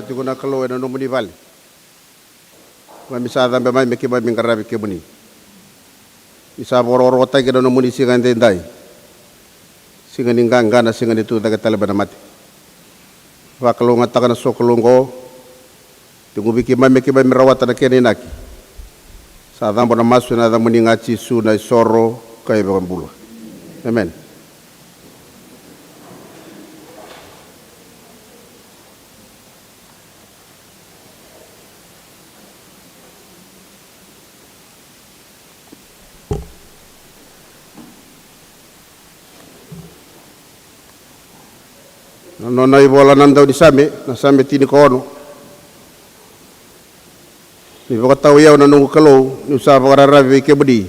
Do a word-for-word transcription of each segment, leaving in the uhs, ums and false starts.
Tiko na Kalou ena nomuni vale. Keimami sa cabe mai me keimami qaravi kemuni. Ni sa vakarokorokotaki na nomuni siga edaidai. Siga ni qaqa, na siga ni tucake tale mai na mate. Vakalougatataka na sokalou oqo. Tekivu vei keimami me keimami rawata na kena inaki. Sa cabo na masu ena yacamuni ga Jisu na iSoro ka iVakabula. Emeni. Na nona ivola na daunisame, na Same tinikaono. Ni vakatau au na noqu Kalou, niu sa vakararavi vei kemuni.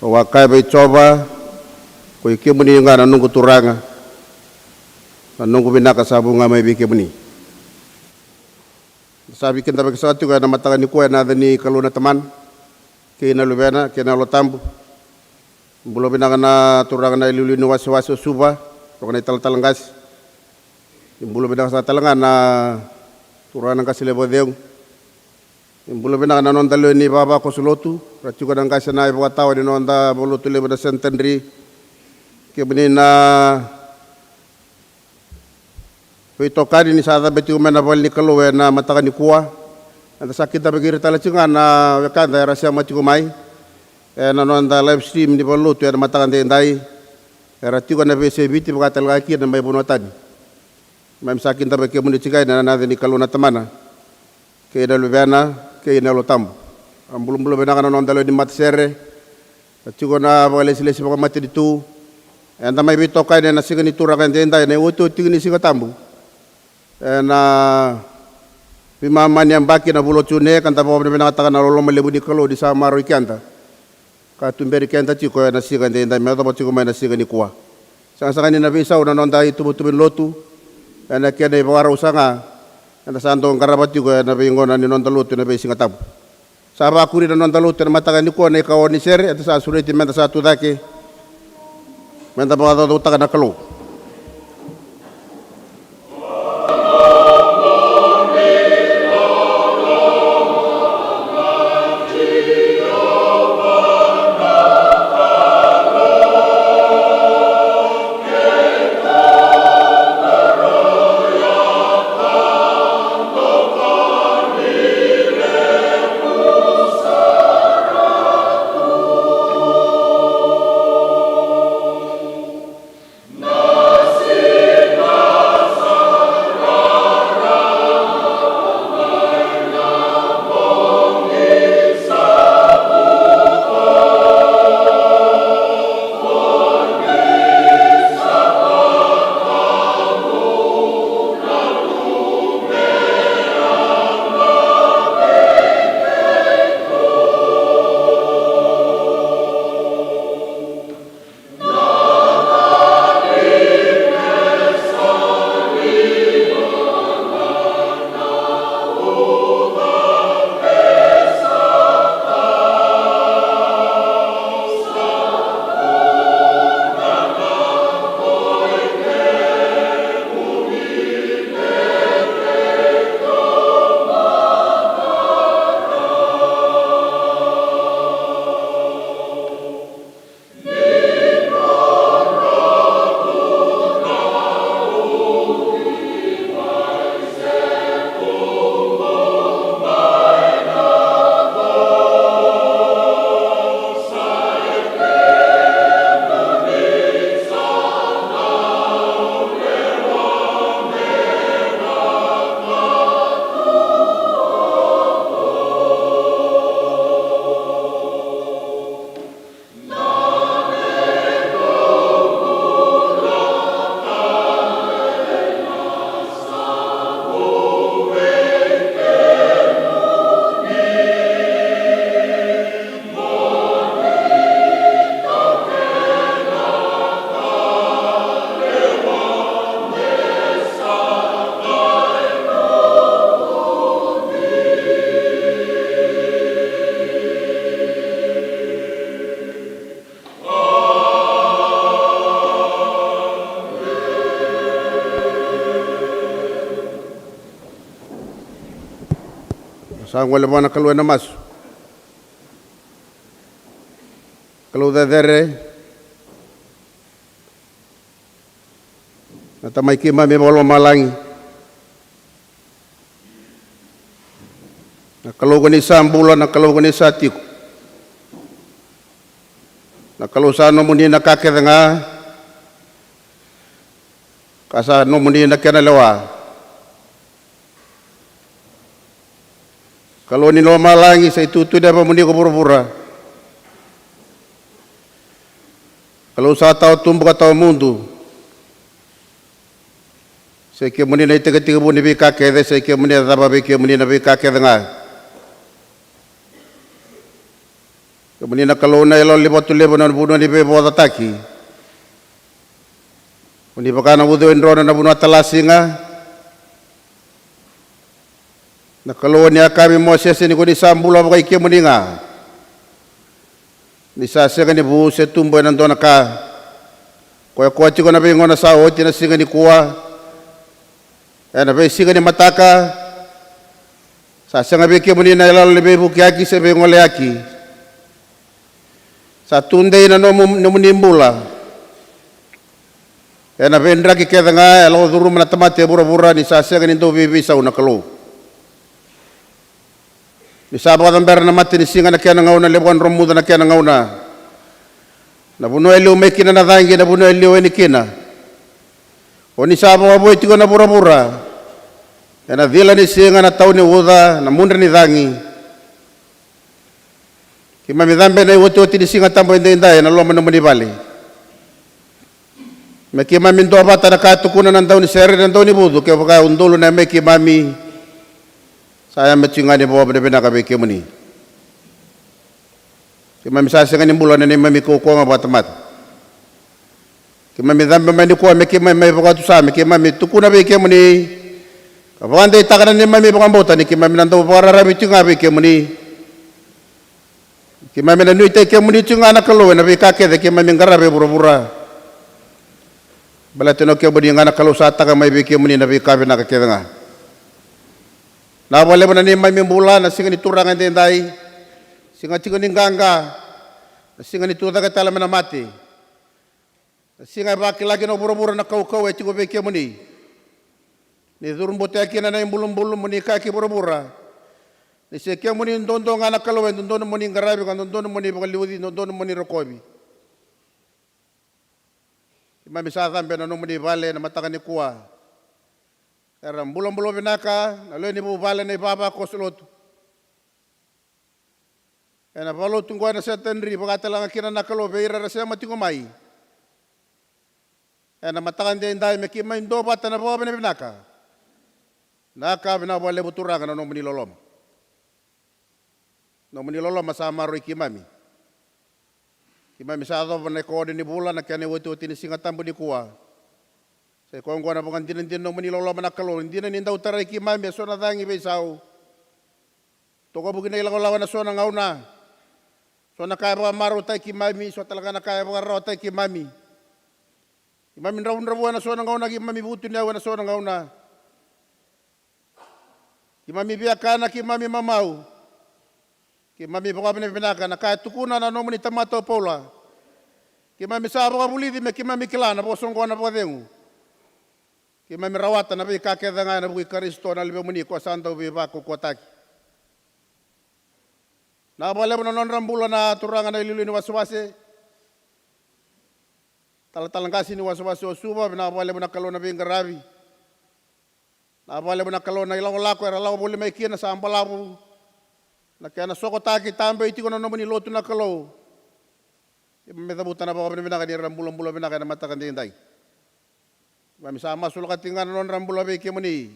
Au a kaya vei Jiova, ko i kemuni ga na noqu Turaga, na noqu vinaka sa vu ga mai vei kemuni. Sa veikidavaki saka tiko ena mataka nikua ena yaca ni Kalou na Tamana, kei na Luvena, kei na Yalo Tabu. Bula vinaka na turaga na iliuliu ni wasewase o Suva, toka na italatala qase. Bula vinaka saka tale ga na turaga na qase levu o Cegu. Bula vinaka na noda lewe ni vavakoso lotu, ra tiko na qase na ivakatawa ni noda valotu levu na Centenary. Kemuni na veitokani ni sa cabe tiko mai na vale ni Kalou ena mataka nikua. Eda sa kidavaki ira tale tiko ga na wekada era sema tiko mai ena noda live stream ni valelotu ena mataka edaidai. Era tiko ena veiyasai Viti vaka tale ga kina mai vanua tani. Keimami sa kidavaki kemuni tiko yani ena yaca ni Kalou na Tamana, kei na Luvena, kei na Yalo Tabu. A bulabula vinaka na noda lewe ni matasere. A tiko na vakalesilesi vakamatanitu. Eda mai veitokani ena siga ni Turaga edaidai, na iotioti tiko ni Siga Tabu. Ena veimama ni yabaki na vula o June, ka da vakavinavinakataka na loloma levu ni Kalou ni sa maroroi keda ka tuberi keda tiko ena siga edaidai me yacova tiko mai na siga nikua. Sagasaga ni na veisau na noda ituvatuva ni lotu ena kena ivakarau saga eda sa dau qarava tiko ena veigauna ni noda lotu ena veisiga tabu. Sa vakuri na noda lotu ena mataka nikua na ikaono ni sere, eda sa sureti meda sa tucake meda vakacaucautaka na Kalou. Sa gole vua na Kalou ena masu. Kalou cecere, na Tamai keimami vakalomalagi, na Kalou ko ni sa bula, na Kalou ko ni sa tiko, na Kalou sa nomuni na ka kece ga, ka sa nomuni na kena lewa. Kalou ni lomalagi, sa itutu ni yavamuni ko vuravura. Kalou sa tawa tubu ka tawa mudu. Sa i kemuni na itekitekivu ni veika kece, sa i kemuni na cava vei kemuni na veika kece ga. Kemuni na Kalou na yalo ni vatu levu, na vanua ni veivocataki. Oni vaka na uceu e drona na vanua talasiga. Na Kalou ni a kaya vei Mosese ni ko ni sa bula vakai kemuni ga, ni sa sega ni vu se tubu ena dua na ka. Koya koya tiko na veigauna sa oti, na siga nikua, ena veisiga ni mataka, sa sega vei kemuni na yaloyalo ni veivukiyaki se veigoleyaki. Sa tudei na nomu, nomuni bula ena veidraki kece ga e lako curuma na tamata e vuravura, ni sa sega ni dau veiveisau na Kalou. Ni sa vakacabera na matanisiga na kena gauna, levu ka dromuca na kena gauna. Na vanua e liu mai kina na cagi, na vanua e liu yani kina. Oni sa vakavoui tiko na vuravura ena cila ni siga, na tau ni uca, na mudre ni cagi. Keimami cabe na iotioti ni Siga Tabu edaidai ena loma ni nomuni vale. Me keimami duavata na ka e tukuna na daunisere, na daunivucu, kevaka e udolu na yamai keimami, sa yame tiko ga ni vakavinavinaka vei kemuni. Keimami sa sega ni bula ena neimami kaukauwa ga vakatamata. Keimami cabe mai nikua me keimami mai vakatusa, me keimami tukuna vei kemuni ka vakadeitaka na neimami vakabauta ni keimami na dau vakararavi tiko ga vei kemuni. Keimami na nuitaki kemuni tiko ga na Kalou ena veika kece keimami qarava e vuravura. Baleta ni o kemuni ga na Kalou sa taka mai vei kemuni na veika vinaka kece ga. Na vakalevu na neimami bula na siga ni Turaga edaidai. Siga tiko ni qaqa, na siga ni tucake tale mai na mate. Na siga e vakila kina o vuravura na kaukauwa e tiko vei kemuni. Ni curubutaya kina na ibulubulu, mo ni kaya ki vuravura ni se kemuni duadua ga na Kalou e dodonu mo ni qaravi, ka dodonu mo ni vakaliuci, dodonu mo ni rokovi. Keimami sa cabe ena nomuni vale ena mataka nikua. Era bulabula vinaka na lewe ni vuvale, na ivavakoso lotu. Ena valotu qo ena Setedri, vakatalega kina na Kalou vei ira era sema tiko mai ena mataka edaidai, me keimami duavata na vakavinavinaka. Na ka vinaka vakalevu Turaga na nomuni loloma. Nomuni loloma sa maroroi keimami. Keimami sa yacova na ikaono ni vula, na kena iotioti ni Siga Tabu nikua. Sa i koya oqo na vakadinadina ni nomuni loloma na Kalou, dina ni dau tarai keimami eso na cagi veisau. Toka vuki na ilakolako ena so na gauna. So na ka e vakamarautaki keimami, so tale ga na ka e vakararawataki keimami. Keimami dravudravua ena so na gauna, keimami vutuniyau ena so na gauna. Keimami viakana, keimami mamau. Keimami vakavinavinaka na ka e tukuna na nomuni tamata o Paula. Keimami sa vakavulici me keimami kila na vosa oqo na vakacegu. Keimami rawata na veika kece ga ena vuku i Karisito na Luvemuni, koya sa dau veivakaukauwataki. Na vakalevu na nodra bula na turaga na iliuliu ni wasewase. Talatala qase ni wasewase o Suva, vinaka vakalevu na Kalou na veiqaravi. Na vakalevu na Kalou na ilakolako era lako voli mai kina, sa balavu na kena sokotaki, tabei tiko na nomuni lotu na Kalou. Keimami cavuta na vakavinavinaka ni ra bulabula vinaka ena mataka edaidai. Keimami sa masulaka tiko ga na nodra bula vei kemuni.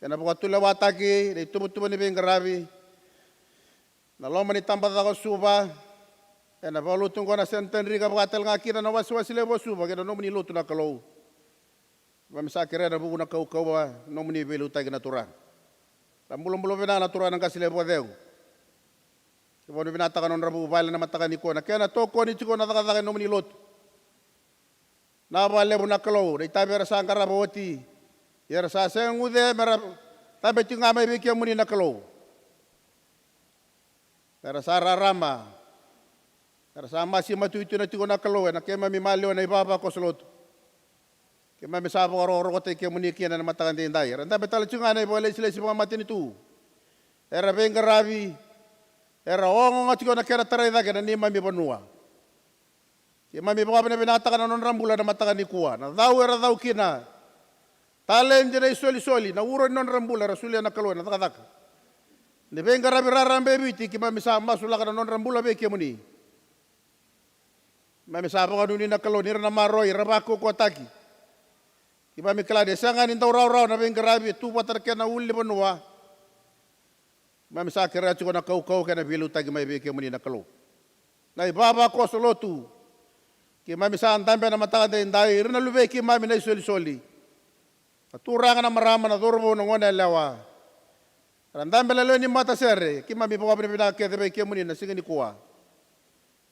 Kena vakatulewataki na ituvatuva ni veiqaravi. Na loma ni tabacakacaka o Suva, ena vakalotu oqo na Centenary ka vakatalega kina na wasewase levu o Suva kei na nomuni lotu na Kalou. Keimami sa kerea na vuku na kaukauwa, nomuni veiliutaki na Turaga. Ra bulabula vinaka na turaga na qase levu vakacegu. Keimami vinakataka na nodra vuvale na mataka nikua, na kena tokoni tiko na cakacaka e nomuni lotu. Na vakalevu na Kalou, na itavi era sa qarava oti, ia era sa sega guce me ra Dabe tiko ga mai vei kemuni na Kalou. Era sa rarama, era sa masi matuitui na tiko na Kalou ena keimami maliwa na ivavakoso lotu. Keimami sa vakarokorokotaki kemuni kina ena mataka daidai. Era dabe tale tiko ga na ivakalesilesi vakamatanitu. Era veiqaravi, era ogaoga tiko na kena tarai cake na neimami vanua. Keimami vakavinavinakataka na nodra bula ena mataka nikua. Na cau era cau kina. Taledi, na isolisoli, na uro ni nodra bula era solia na Kalou ena cakacaka ni veiqaravi raraba e Viti, keimami sa masulaka na nodra bula vei kemuni. Keimami sa vakanuinui na Kalou ni ra na maroroi, ra vakaukauwataki. Keimami kila ni e sega ni dau rawarawa na veiqaravi e tu vata na kena ulunivanua. Keimami sa kerea tiko na kaukauwa kei na veiliutaki mai vei kemuni na Kalou. Na ivavakoso lotu keimami sa dabe ena mataka daidai, ira na luvei keimami na isolisoli, na turaga, na marama, na cauravou, na gone yalewa, era dabe na lewe ni matasere, keimami vakavinavinaka kece vei kemuni na siga nikua.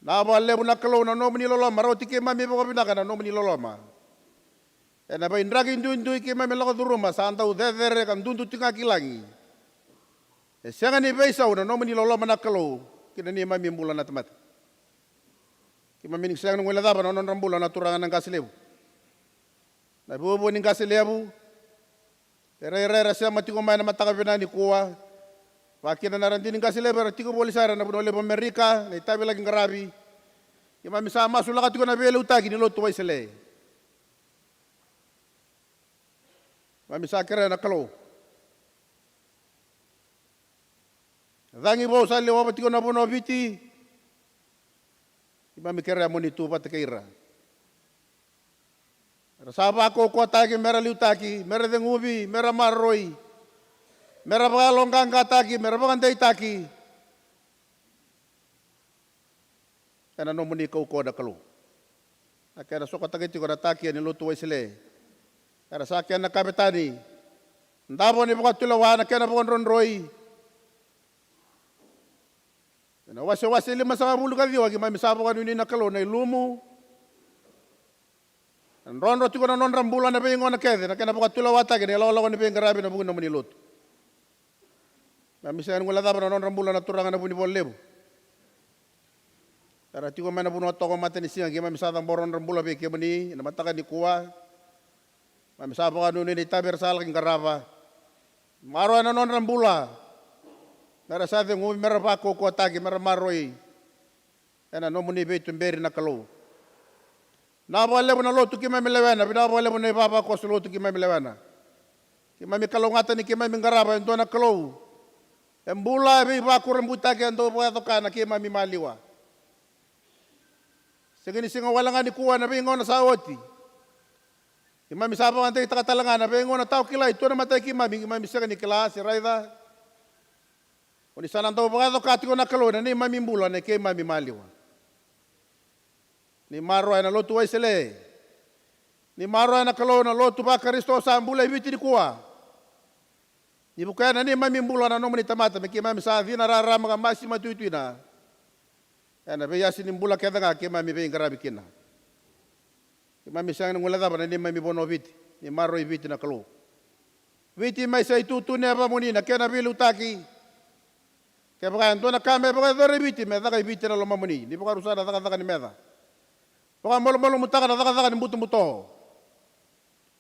Vinaka vakalevu na Kalou na nomuni loloma, rauti keimami vakavinaka na nomuni loloma. Ena veidraki duidui keimami lako curuma sa dau cecere ka dudu tiko ga ki lagi. E sega ni veisau na nomuni loloma na Kalou ki na neimami bula na tamata. Keimami ni sega ni guilecava na nodra bula na turaga na qase levu, na vuavua ni qase levu. E rairai era sema tiko mai na mataka vinaka nikua. Vakakina na radini qase levu era tiko voli sara ena vanua levu Amerika, na itavilaki qaravi. Keimami sa masulaka tiko na veiliutaki ni lotu Wesele. Keimami sa kerea na Kalou. Cagi vou sa lewava tiko na vanua o Viti. Keimami kerea mo ni tu vata kei ira. Era sa vakaukauwataki, mera liutaki, mera ceguvi, mera maroroi, mera vakayaloqaqataki, mera vakadeitaki. Ena nomuni kaukauwa na Kalou. Na kena sokataki tiko na takia ni lotu Wesele, era sa kena kavetani. Davo ni vakatulewa, na kena vakadrodroi. Ena wasewase limasagavulu ka ciwa, keimami sa vakanuinui na Kalou na ilumu. Na drodro tiko na nodra bula na veigauna kece, na kena vakatulewataki na ilakolako ni veiqaravi ena vuku ni nomuni lotu. Keimami sega ni guilecava na nodra bula na turaga na Vunivola Levu. Era tiko mai na vanua toka matanisiga, keimami sa cabora nodra bula vei kemuni ena mataka nikua. Keimami sa vakanuinui na itavi era sa laki qarava. Maroroya na nodra bula. Mera sa ceguvi, mera vakaukauwataki, mera maroroi. Ena nomuni veituberi na Kalou. Vinaka vakalevu na lotu keimami lewena, vinaka vakalevu na ivavakoso lotu keimami lewena. Keimami kalougata ni keimami qarava e dua na Kalou e bula, e veivakurabuitaki, e dau vakayaco ka na keimami maliwa. Sega ni sega wale ga nikua, ena veigauna sa oti. Keimami sa vakadeitaka tale ga na veigauna tawakila e tu ena mata i keimami, keimami sega ni kila se raica. Oni sa na dau vakayaco ka tiko na Kalou ena neimami bula, na keimami maliwa. Ni maroroya na lotu Wesele. Ni maroroya na Kalou na lotu vaKarisito sa bula e Viti nikua. Ni vukea na neimami bula na nomuni tamata, me keimami sa cina rarama ka masi matuituina. Ena veiyasa ni bula kece ga keimami veiqaravi kina. Keimami sega ni guilecava na neimami vanua o Viti, ni maroroi Viti na Kalou. Viti mai sa itutu ni yavamuni na kena veiliutaki. Kevaka e dua na ka me vakayacori Viti, me caka i Viti na lomamuni, ni vakarusa na cakacaka ni meca. Vakamalumalumutaka na cakacaka ni butobuto.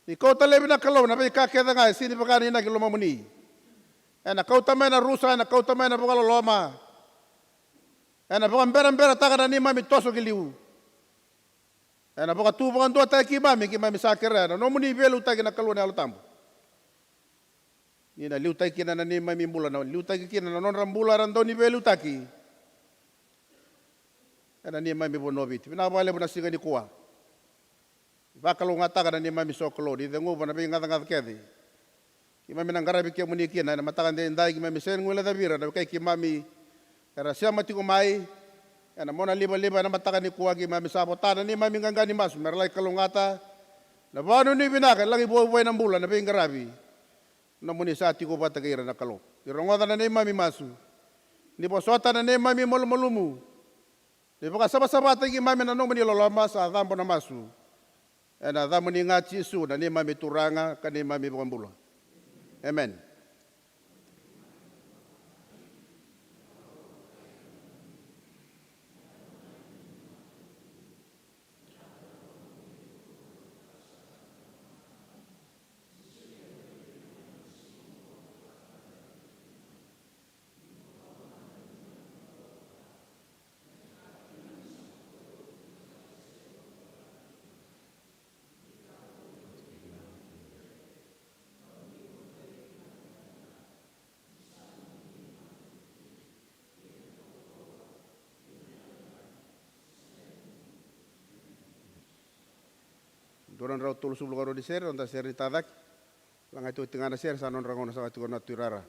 Ni kauta laivi na Kalou na veika kece ga e sega ni vaka na inaki lomamuni. Ena kauta mai na rusa, ena kauta mai na vakaloloma. Ena vakaberaberataka na neimami toso ki liu. Ena vakatu vakaduataki keimami, keimami sa kerea na nomuni veiliutaki na Kalou na Yalo Tabu. Ni na liutaki kina na neimami bula, na liutaki kina na nodra bula era dau ni veiliutaki. Ena neimami vanua o Viti. Vinaka vakalevu na siga nikua. Vakalougatataka na neimami sokalou, ni ceguva na veigacagaca kece. Keimami na qaravi kemuni kina ena mataka daidai, keimami sega ni guilecavi ira na wekai keimami era sema tiko mai. Ena mona livaliva ena mataka nikua keimami sa vota na neimami qaqa ni masu, mera laki kalougata na vakanuinui vinaka, laki vuavuai na bula, na veiqaravi. Nomuni sa tiko vata kei ira na Kalou. Ni rogoca na neimami masu. Ni vosota na neimami malumalumu. Ni vakasavasavataki keimami na nomuni loloma, sa cabo na masu. Ena yacamuni ga Jisu na neimami Turaga ka neimami iVakabula. Emeni. Rua na drau tolusagavulu ka rua ni sere, noda sere ni tacake. Lagati oti ga na sere, sa nodra gauna saka tiko na tuirara.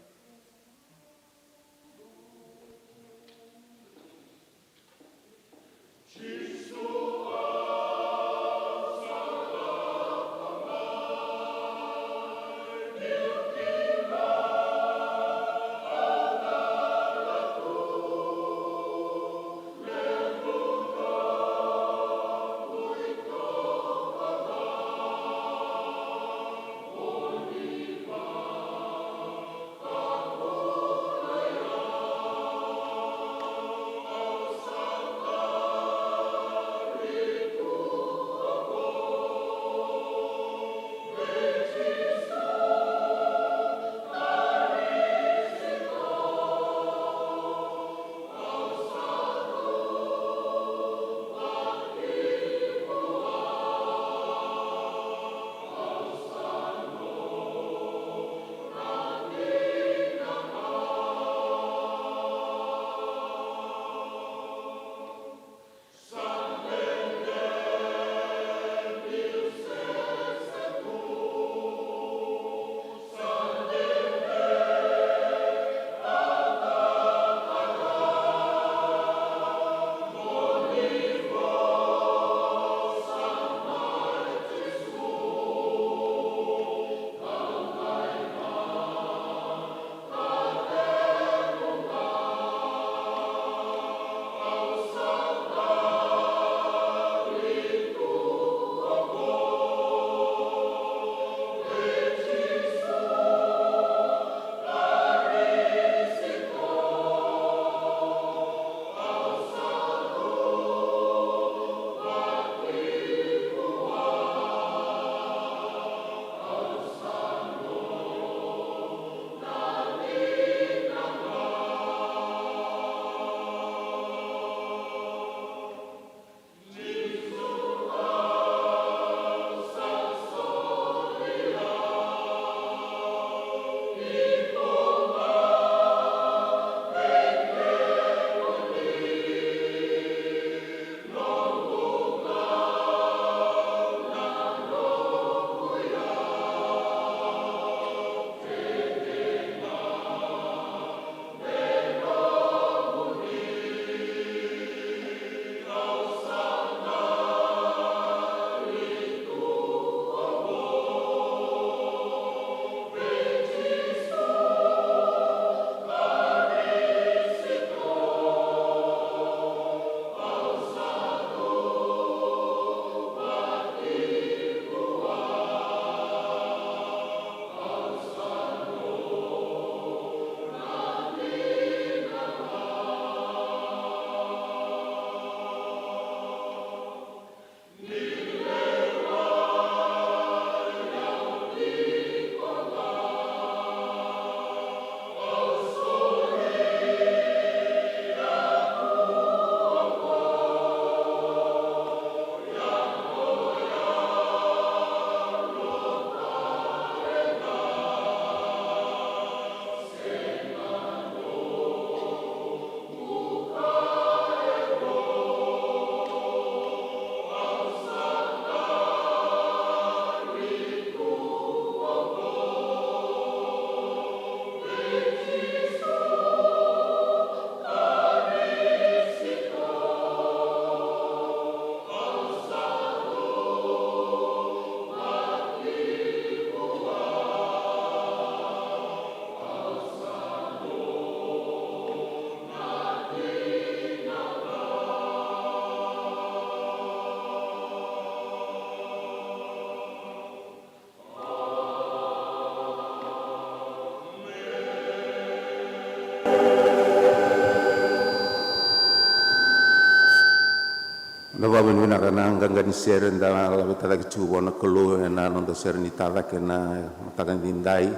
Na vakavinavinaka na qaqa ni sere da laveta cake tiko vua na Kalou ena noda sere ni tacake ena mataka edaidai.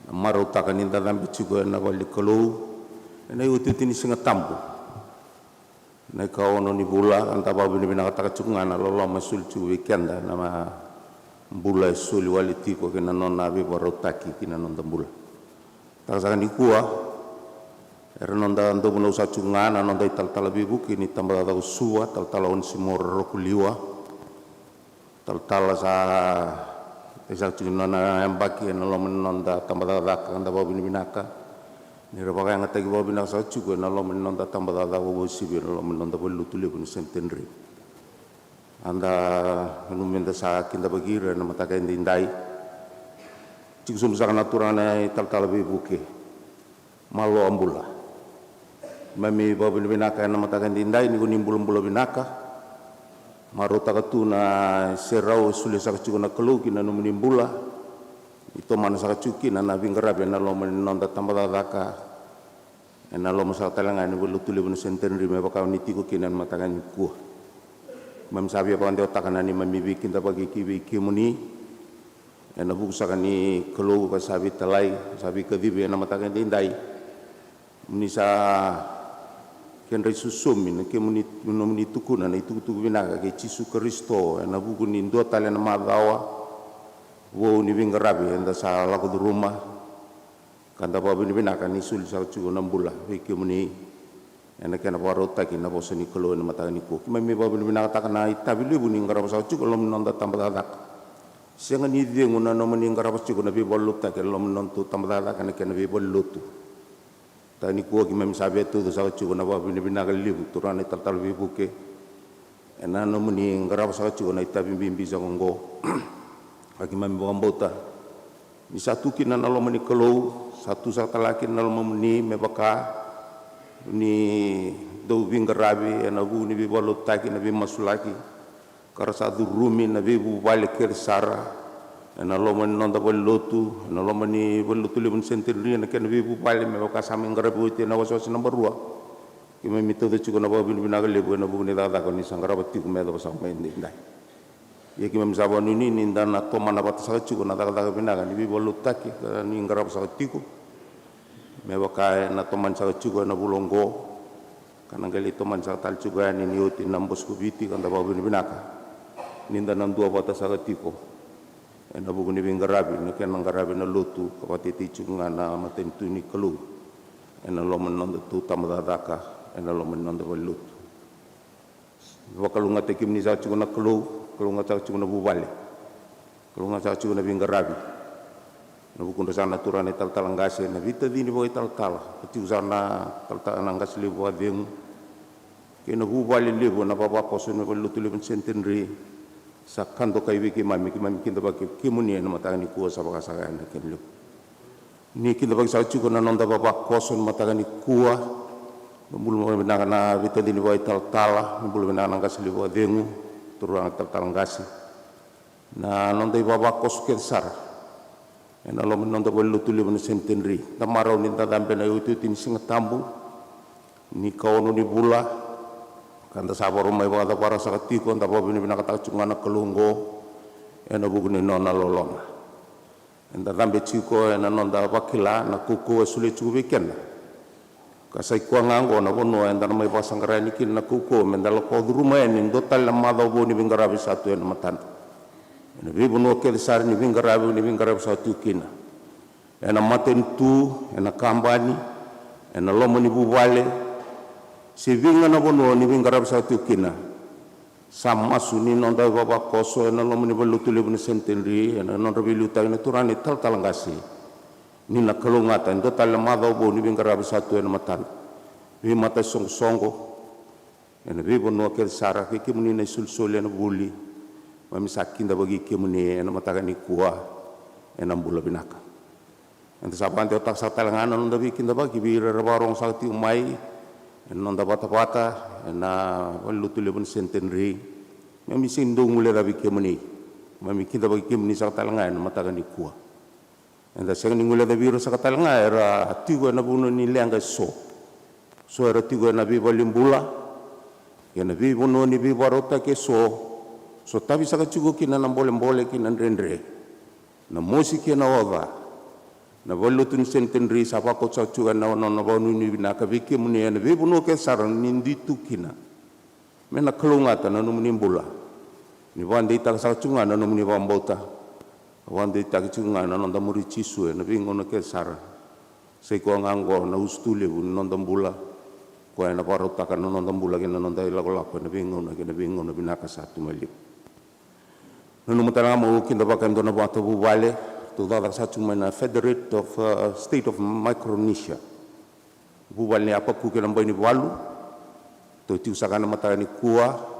Na marautaka ni da cabe tiko ena vale ni Kalou ena iotioti ni Siga Tabu. Na ikaono ni vula, da vakavinavinakataka tiko ga na loloma e soli tiko vei keda, na bula e soli wale tiko kei na nona veivakarautaki ki na noda bula. Tara saka nikua, era noda dau vunau saka tiko ga na noda italatala veivuke ni Tabacakacaka o Suva, Talatala Onesimo Rorokoliwa. Talatala sa e saka tiko na nona yabaki ena loma ni noda tabacakacaka, da vakavinavinaka ni ra vakayagataki vakavinaka saka tiko ena loma ni noda tabacakacaka vakauasivi ena loma ni noda valenilotu levu na Centenary. Eda nanuma meda sa kidavaki ira ena mataka edaidai. Tiko sobu saka na turaga na italatala Veivuke. Malo a bula. Keimami vakavinavinaka ena mataka edaidai ni ko ni bulabula vinaka. Marautaka tu na serau e solia saka tiko na Kalou ki na nomuni bula. Ni tomana saka tiko kina na veiqaravi ena loma ni noda tabacakacaka. Ena loma saka tale ga ni valenilotu levu na Centenary me vaka ni tiko kina ena mataka nikua. Keimami sa via vakadewataka na neimami veikidavaki ki vei kemuni. Ena vuku saka ni Kalou ka sa veitalai, sa veikacivi ena mataka edaidai. Ni sa kedra isosomi na kemuni, nomuni tukuna na itukutuku vinaka kei Jisu Karisito ena vuku ni dua tale na macawa vou ni veiqaravi eda sa lako curuma. Ka da vakavinavinaka ni soli saka tiko na bula vei kemuni ena kena vakarautaki na vosa ni Kalou ena mataka nikua. Keimami vakavinavinakataka na itavi levu ni qarava saka tiko ena loma ni noda tabacakacaka. Sega ni cegu na nomuni qarava tiko na veivakalotutaki ena loma ni nodatou tabacakacaka ena kena veivalelotu. Mataka nikua keimami sa via tauca saka tiko na vakavinavinaka levu turaga na italatala Veivuke. Ena nomuni qarava saka tiko na itavi bibi saka oqo. Ka keimami vakabauta ni sa tu kina na loma ni Kalou, sa tu saka tale ga kina na lomamuni me vaka ni dau veiqaravi ena vuku ni veivakalotutaki, na veimasulaki ka ra sa curumi na veivuvale kece sara ena loma ni noda valenilotu, ena loma ni valenilotu levu ni Centenary, na kena veivuvale me vaka sa mai qaravi oti ena wasewase naba rua. Keimami tauca tiko na vakavinavinaka levu ena vuku ni cakacaka ni sa qarava tiko me yacova saka mai edaidai. Ia keimami sa vakanuinui ni da na tomana vata saka tiko na cakacaka vinaka ni veivakalotutaki ka ni qarava saka tiko me vaka ena tomani saka tiko ena vula oqo, ka na qai lai tomani saka tale tiko yani ni oti na Bose ko Viti, ka da vakavinavinaka ni da na duavata saka tiko ena vuku ni veiqaravi, na kena qaravi na lotu ka vakatetei tiko ga na matanitu ni Kalou ena loma ni nodatou tabacakacaka ena loma ni noda valenilotu. Vakalougatataki kemuni saka tiko na Kalou, kalougata saka tiko na vuvale, kalougata saka tiko na veiqaravi. Ena vukudra saka na turaga na italatala qase, na veitacini vakaitalatala, ka tiko saka na talatala na qase levu vakacegu kei na vuvale levu ena vavakoso ni valenilotu levu ni Centenary. Sa ka dokai vei keimami, keimami kidavaki kemuni ena mataka nikua, sa vakasaka yani na kena levu. Ni kidavaki saka tiko na noda vavakoso ena mataka nikua. Ni bula vinaka na veitacini vakaitalatala, ni bula vinaka na qase levu vakacegu, turaga talatala qase. Na noda ivavakoso kece sara ena loma ni noda valenilotu levu na Centenary. Da marau ni da cabe ena iotioti ni Siga Tabu ni kaono ni vula, ka da sa vakarau mai vakacavara saka tiko, da vakavinavinakataka tiko ga na Kalou oqo ena vuku ni nona loloma. Eda cabe tiko ena noda vakila na kaukauwa e solia tiko vei keda. Ka sa i koya ga oqo na vanua eda na mai vakasaqara yani kina na kaukauwa meda lako curuma yani e dua tale na macawa vou ni veiqaravi sa tu ena matada. Ena veivanua kece sara ni veiqaravi, ni veiqaravi sa tu kina, ena matanitu, ena kabani, ena loma ni vuvale, se vei ga na vanua ni veiqaravi sa tu kina. Sa masu ni noda ivavakoso ena loma ni valenilotu levu na Centenary, ena nodra veiliutaki na turaga na italatala qase, ni na kalougata e dua tale na macawa vou ni veiqaravi sa tu ena matada. Veimatasoqosoqo ena veivanua kece sara, kei kemuni na isolisoli ena vuli, keimami sa kidavaki kemuni ena mataka nikua ena bula vinaka. Eda sa vakadewataka saka tale ga na noda veikidavaki vei ira era vakarogo saka tiko mai ena noda vatavata ena valenilotu levu na Centenary. Keimami sega ni dau guilecavi kemuni, keimami kidavaki kemuni saka tale ga ena mataka nikua. Eda sega ni guilecavi ira saka tale ga era tiko ena vanua ni leqa eso. So era tiko ena veivalenibula kei na veivanua ni veivakarautaki eso. Sotavi saka tiko kina na bolebole kei na dredre, na mosi kei na oca. Na valenilotu ni Centenary sa vakauta saka tiko ena nona vakanuinui vinaka vei kemuni ena veivanua kece sara ni dui tu kina. Me na kalougata na nomuni bula, ni vakadeitaka saka tiko ga na nomuni vakabauta, vakadeitaka tiko ga na noda muri Jisu ena veigauna kece sara. Sa i koya ga oqo na usutu levu ni noda bula, koya ena vakarautaka na noda bula kei na noda ilakolako ena veigauna kei na veigauna vinaka sa tu mai liu. Nanuma tale ga meu kidavaka e dua na vata vuvale, tou cakacaka saka tu mai na Federated of, uh, State of Micronesia. Vuvale ni Apaku kei na Bai ni Valu, tou tiko saka ena mataka ni kua.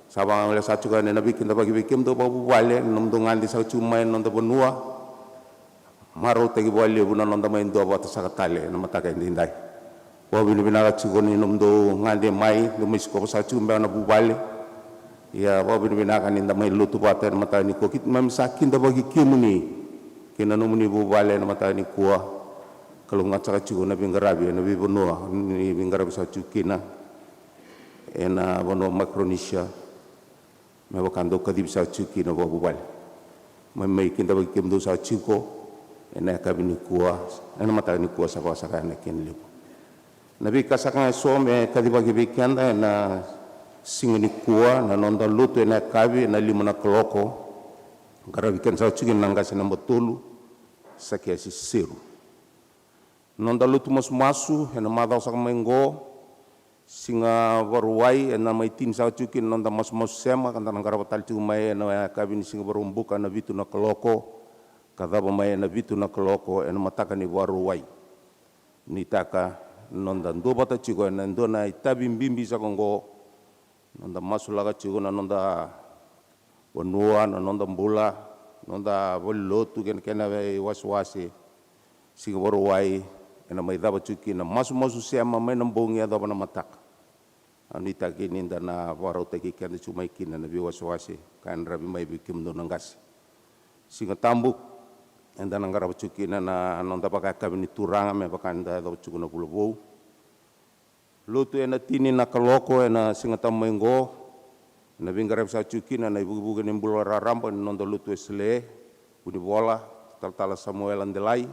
Sa vagagolea saka tiko yani na veikidavaki vei kemudou vakavuvale, na nomudou gade saka tiko mai na noda vanua. Marautaki vakalevu na noda mai duavata saka tale ena mataka edaidai. Vakavinavinaka tiko ni nomudou gade mai, dou mai sikova saka tiko beka na vuvale. Ia vakavinavinaka ni da mai lotu vata ena mataka ni kua, keimami sa kidavaki kemuni kei na nomuni vuvale ena mataka ni kua. Kalougata saka tiko na veiqaravi ena veivanua ni veiqaravi saka tiko kina ena vanua Micronesia, me vaka dou kacivi saka tiko kina vakavuvale. Mai, mai kidavaki kemudou saka tiko ena yakavi ni kua, ena mataka ni kua, sa vakasaka yani na kena levu. Na veika saka ga eso me kacivaki vei keda ena siga ni kua, na noda lotu ena yakavi ena lima na kaloko, qaravi keda saka tiko kina na qase naba tolu, Sakiasi Seru. Noda lotu masumasu ena macawa saka mai qo, siga Vakarauwai, ena mai tini saka tiko kina na noda masumasu sema, ka da na qarava tale tiko mai ena yakavi ni siga Vakaraubuka ena vitu na kaloko, ka cava mai ena vitu na kaloko ena mataka ni Vakarauwai. Nuitaka na noda duavata tiko ena dua na itavi bibi saka qo, noda masulaka tiko na noda vanua, na noda bula, noda valenilotu kei na kena iwasewase. Siga Vakarauwai ena mai cava tiko kina na masumasu sema mai na bogi yacova na mataka. Au nuitaki ni da na vakarautaki keda tiko mai kina na veiwasewase ka yadravi mai vei kemudou na qase. Siga Tabu, eda na qarava tiko kina na noda vakayakavi ni Turaga me vaka eda yacova tiko na vula vou. Lotu ena tini na kaloko ena Siga Tabu mai qo, ena veiqaravi saka tiko kina na ivukevuke ni bula raraba ni noda lotu Wesele, Vunivola Talatala Samuela Delai.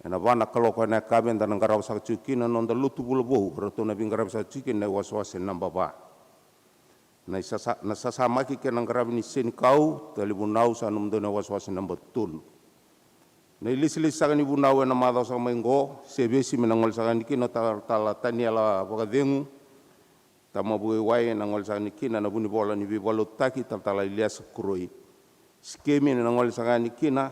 Ena va na kaloko ena yakavi eda na qarava saka tiko kina na noda lotu vula vou, ratou na veiqaravi saka tiko kina na iwasewase naba va. Na isasa-, na sasamaki kei na qaravi ni senikau, tali vunau, sa nomudou na iwasewase naba tolu. Na ilesilesi saka ni vunau ena macawa saka mai qo, sevesi me na gole saka yani kina o Talatala Taniela Vakacegu, tama Vukaiwai, ena gole saka yani kina na Vunivola ni Veivakalotutaki, Talatala Iliesa Koroi. Sikemi ena gole saka yani kina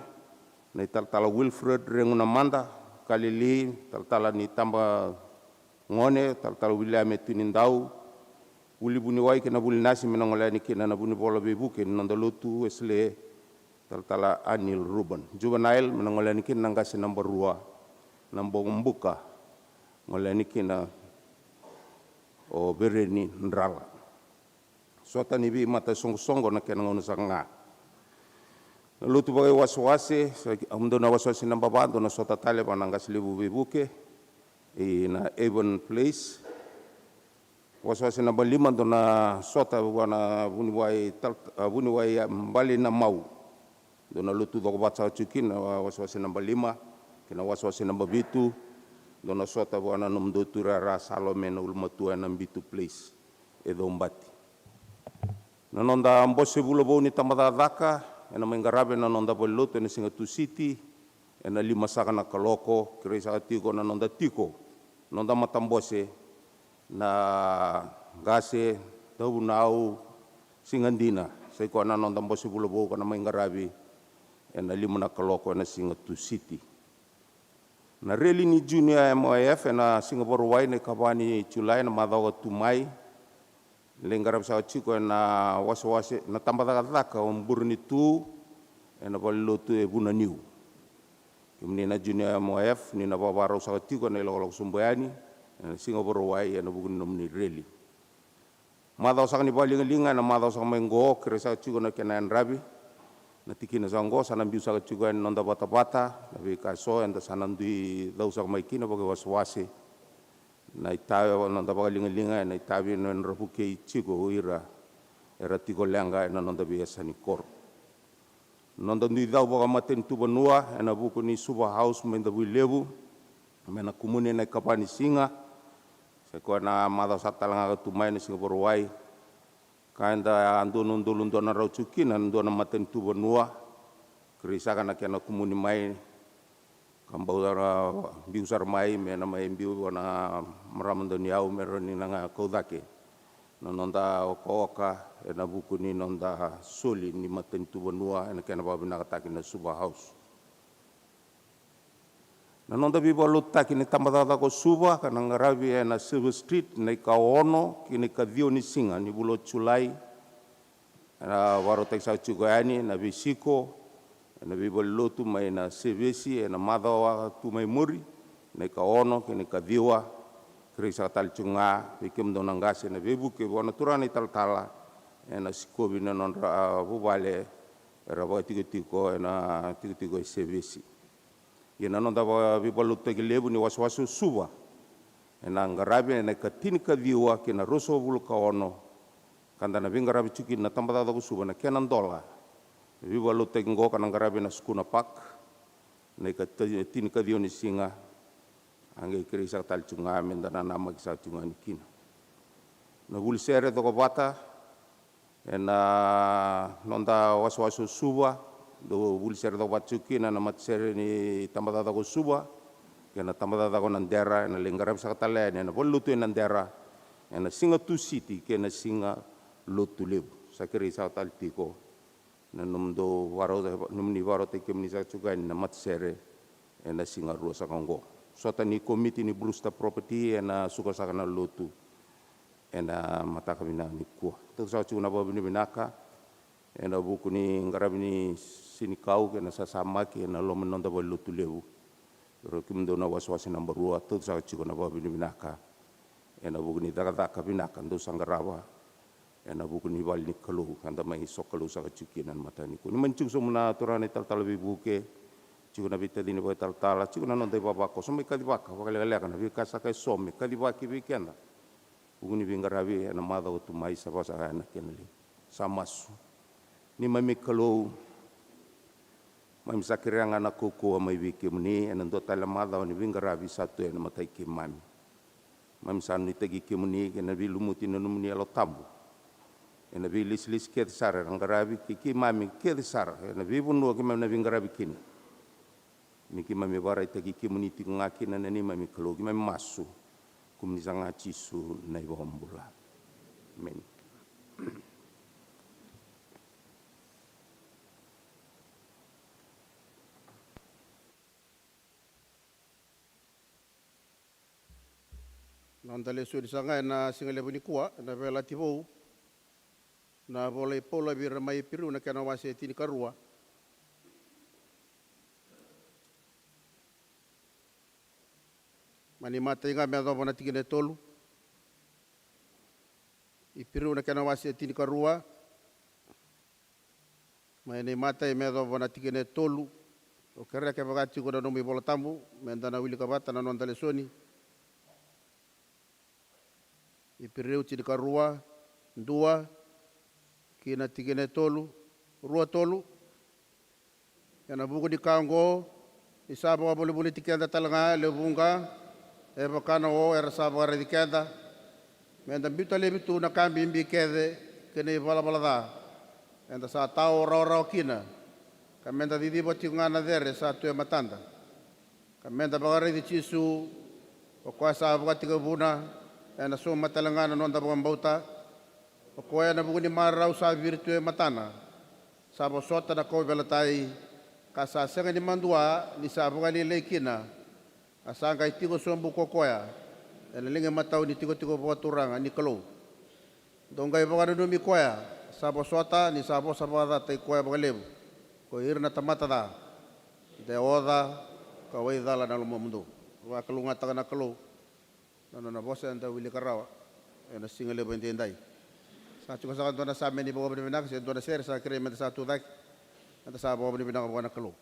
na iTalatala Wilfred Regunamada, Kalili, talatala ni tabagone, Talatala Wiliame Tunidau. Vuli vuniwai kei na vuli nasi me na gole yani kina na Vunivola Veivuke ni noda lotu Wesele, Talatala Anil Ruben. Juvenile me na gole yani kina na qase naba rua, na bokobuka, gole yani kina o Vereni Drala. Sota ni veimatasoqosoqo na kena gauna saka ga. Na lotu vakaiwasewase, sa ki-, au dou na wasewase naba va, dou na sota tale vua na qase levu Veivuke, ina Avon Place. Wasewase naba lima, dou na sota vua na vuniwai tal-, a, vuniwai, a, Balenamau. Dou na lotu cokovata saka tiko kina na wa-, wasewase naba lima, kei na wasewase naba vitu, dou na sota vua na nomudou tuirara Salome na ulumatua ena Bitu Place e Caubati. Na noda bose vula vou ni tabacakacaka ena mai qaravi ena noda valenilotu ena siga Tusiti, ena lima saka na kaloko, kerei saka tiko na noda tiko, noda matabose, na qase, tauvunau, siga dina, sai koya na noda bose vula vou ka na mai qaravi ena lima na kaloko ena siga Tusiti. Na reli ni Junior M Y F ena siga Vakarauwai na ikava ni Julai, na macawa ka tu mai. Lai qaravi saka tiko ena wasewase, na tabacakacaka o Burenitu, ena valenilotu e Vunaniu. Kemuni na Junior M Y F, ni na vakavakarau saka tiko ena ilakolako sobu yani ena siga Vakarauwai ena vuku ni nomuni reli. Macawa saka ni vakaligaliga ena macawa saka mai qo, kerei saka tiko na kena yadravi. Na tikina saka qo sa na biu saka tiko yani na noda vatavata, na veika eso eda sa na dui cau saka mai kina vakaiwasewase. Na itavi, na noda vakaligaliga ena itavi ena nodra vukei tiko o ira era tiko leqa ena noda veiyasa ni koro. Noda dui cau vakamatanitu vanua ena vuku ni Suva House mai Davuilevu, me na kumuni ena ikava ni siga. Sai koya na macawa saka tale ga ka tu mai na siga Vakarauwai. Ka eda dua na udolu dua na drau tiko kina na dua na matanitu vanua. Kerei saka na kena kumuni mai, ka bau sara, biu sara mai, me na mai biu vua na marama dauniyau me rawa ni na kau cake. na noda okaoka ena vuku ni noda soli ni matanitu vanua ena kena vakavinakataki na Suva House. Na noda veivakalotutaki ni tabacakacaka o Suva ka na qaravi ena Silver Street na ikaono ki na ikaciwa ni siga ni vula o Julai. Ena vakarautaki saka tiko yani na veisiko ena veivalelotu mai na sevesi ena macawa tu mai muri, na ikaono kei na ikaciwa. Kerei saka tale tiko ga vei kemudou na qase na veivuke vua na turaga na italatala ena sikovi na nodra, a, vuvale era vakatikotiko ena tikotiko e sevesi. Ia na noda va-, veivakalotutaki levu ni wasewase o Suva ena qaravi ena ikatinikaciwa kei na ruasagavulu ka ono, ka da na veiqaravi tiko kina na tabacakacaka o Suva na kena dola. Veivakalotutaki oqo ka na qaravi ena Sukuna Park na ikatinikaciwa ni siga. A qai kerei saka tale tiko ga me da nanamaki saka tiko ga yani kina. Na vuli sere cokovata ena noda wasewase o Suva, dou vuli sere cokovata tiko kina na matasere ni tabacakacaka o Suva kei na tabacakacaka o Nadera, ena lai qaravi saka tale yani ena valelotu e Nadera ena siga Tusiti kei na siga Lotulevu. Sa kerei saka tale tiko na nomudou vakarau-, nomuni vakarautaki kemuni saka tiko yani na matasere ena siga Rua saka oqo. Sota ni komiti ni Brewster Property ena suka saka na lotu ena mataka vinaka nikua. Tauca saka tiko na vakavinavinaka ena vuku ni qaravi ni senikau kei na sasamaki ena loma ni noda valelotu levu. Ira kemudou na wasewase naba rua, tauca saka tiko na vakavinavinaka ena vuku ni cakacaka vinaka dou sa qarava ena vuku ni vale ni Kalou, ka da mai sokalou saka tiko kina ena mataka nikua. Ni mani tiko sobu na turaga na italatala veivuke, tiko na veitacini vakaitalatala, tiko na noda ivavakoso, mai kacivaka vakalekaleka na veika saka eso me kacivaki vei keda. Vuku ni veiqaravi ena macawa tu mai sa vakasaka na kena levu. Sa masu. Neimami Kalou, mami sa kerea ga na kaukauwa mai vei kemuni ena dua tale na macawa ni veiqaravi sa tu ena matai keimami. Mami sa nuitaki kemuni kei na veilumuti na nomuni Yalo Tabu ena veilesilesi kece sara era qaravi kei keimami kece sara ena veivanua keimami na veiqaravi kina. Me keimami vakaraitaki kemuni tiko ga kina na neimami Kalou, keimami masu. Kemuni saka ga Jisu na iVakabula. Emeni. Noda lesoni saka ga ena siga levu nikua, ena Veiyalayalati Vou, na vola i Paula vei ira mai Iperiu na kena wase e tinikarua. Mai na imatai ga me yacova na tikina e tolu. Iperiu na kena wase e tinikarua. Mai na imatai me yacova na tikina e tolu. Au kerea kevaka tiko na nomu iVola Tabu, meda na wilika vata na noda lesoni. Iperiu tinikarua, dua, ki na tikina e tolu, rua tolu. Ena vuku ni ka oqo, ni sa vakavolivoliti keda tale ga e lewe vuqa, e vaka na o era sa vakaraici keda, meda biuta laivi tu na ka bibi kece kei na ivalavala ca eda sa tao rawarawa kina, ka meda ciciva tiko ga na cere sa tu e matada. Ka meda vakaraici Jisu, o koya sa vakatekivuna ena sauma tale ga na noda vakabauta, o koya ena vuku ni marau sa viri tu e matana, sa vosota na kauveilatai, ka sa sega ni madua ni sa vakalailai kina, a sa qai tiko sobu ko koya ena liga imatau ni tikotiko vakaturaga ni Kalou. Dou qai vakananumi koya sa vosota ni sa vosa vakacataki koya vakalevu ko ira na tamata ca, de oca ka waicala na lomamudou. Vakalougatataka na Kalou na nona vosa eda wilika rawa ena siga levu edaidai. Sa tiko saka dua na same ni vakavinavinaka se dua na sere, sa kerei meda sa tucake, meda sa vakavinavinaka vua na Kalou.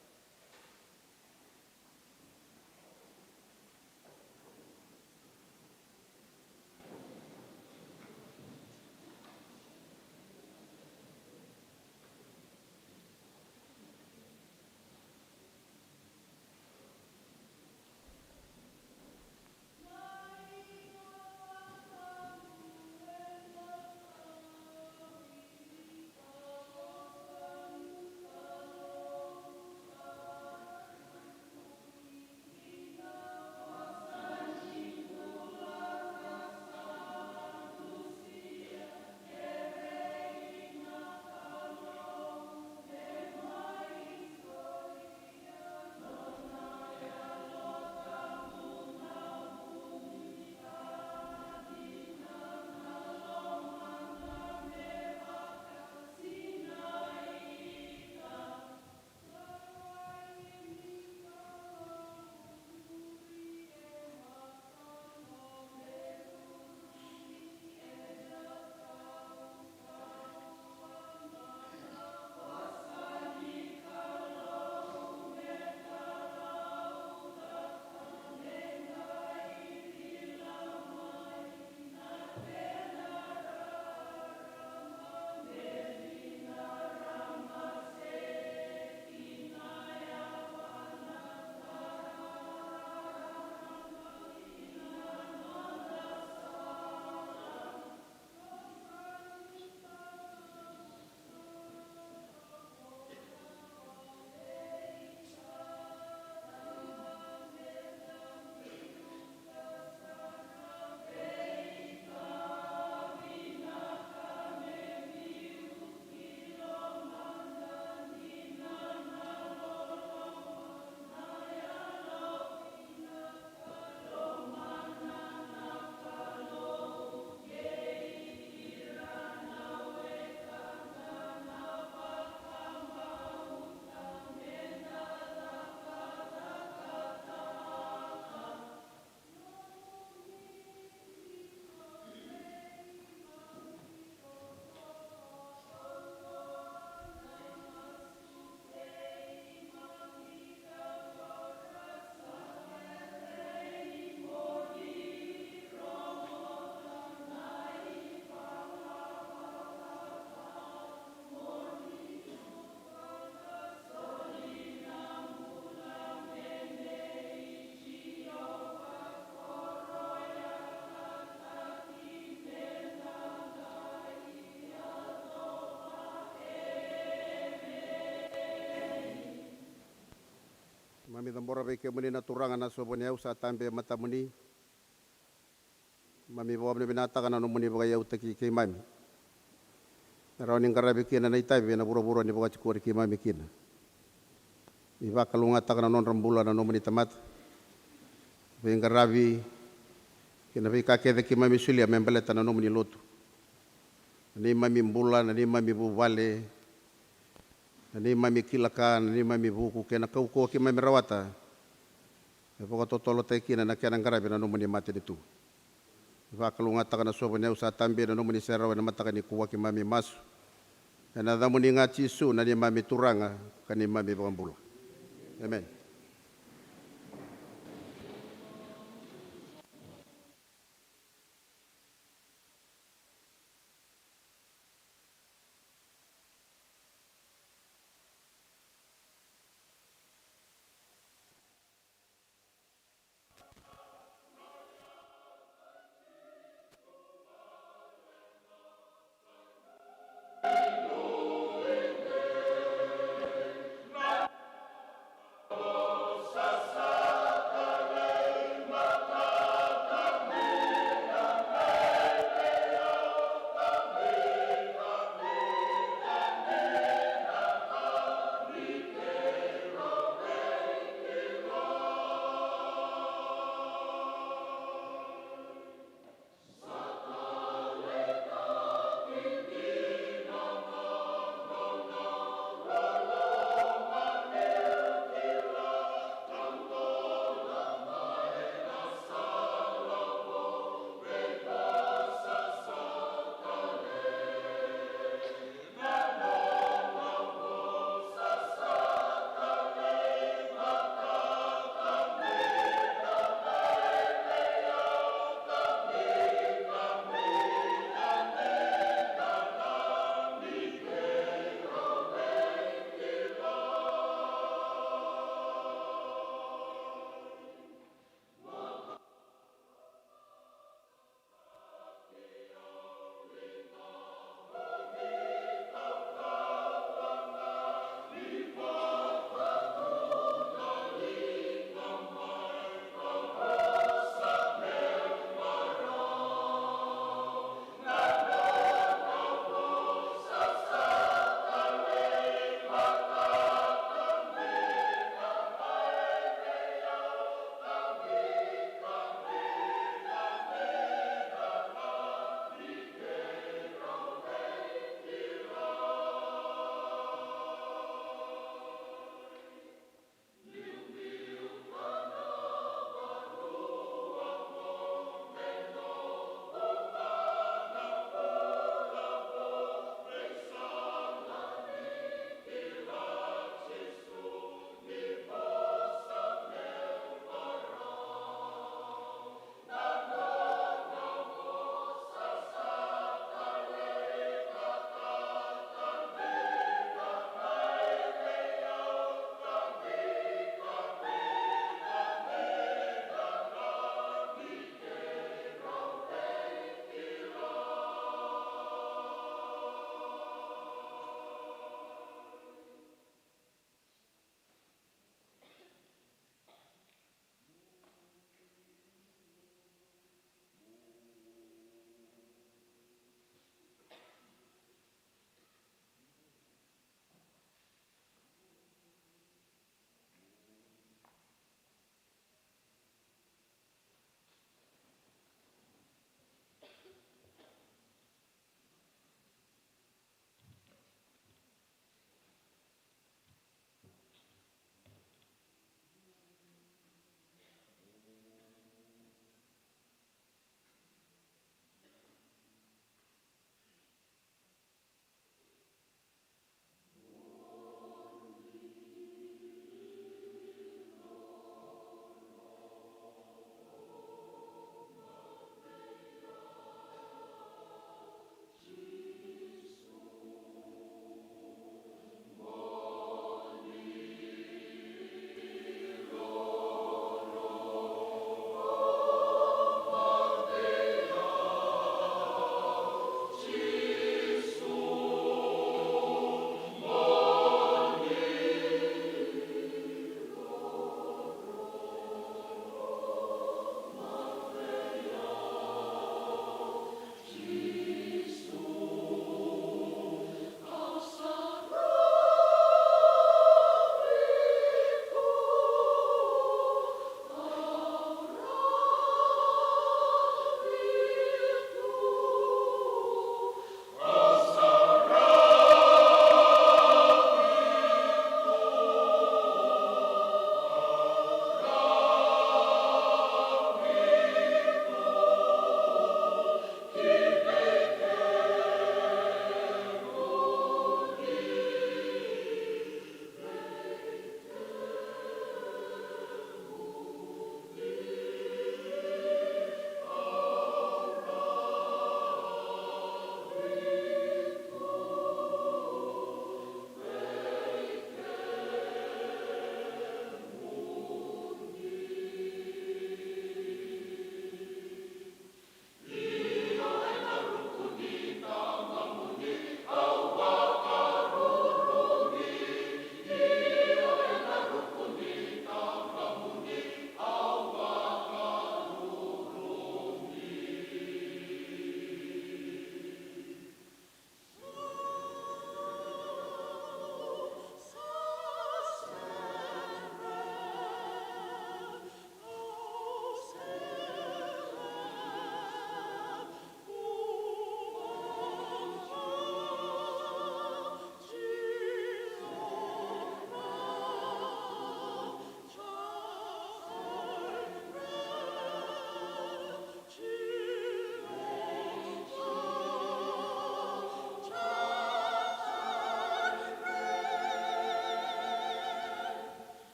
Keimami cabora vei kemuni na Turaga na sovo ni yau sa tabe e matamuni. Keimami vakavinavinakataka na nomuni vakaiyautaki keimami me rawa ni qaravi kina na itavi ena vuravura ni vakatikori keimami kina. Ni vakalougatataka na nodra bula na nomuni tamata, veiqaravi kei na veika kece keimami solia me baleta na nomuni lotu. Na neimami bula, na neimami vuvale, na neimami kila ka, na neimami vuku kei na kaukauwa keimami rawata, e vakatotolotaki kina na kena qaravi na nomuni matanitu. Vakalougatataka na sovo ni yau sa tabe na nomuni serau ena mataka nikua. Keimami masu ena yacamuni ga Jisu na neimami Turaga ka neimami iVakabula. Emeni.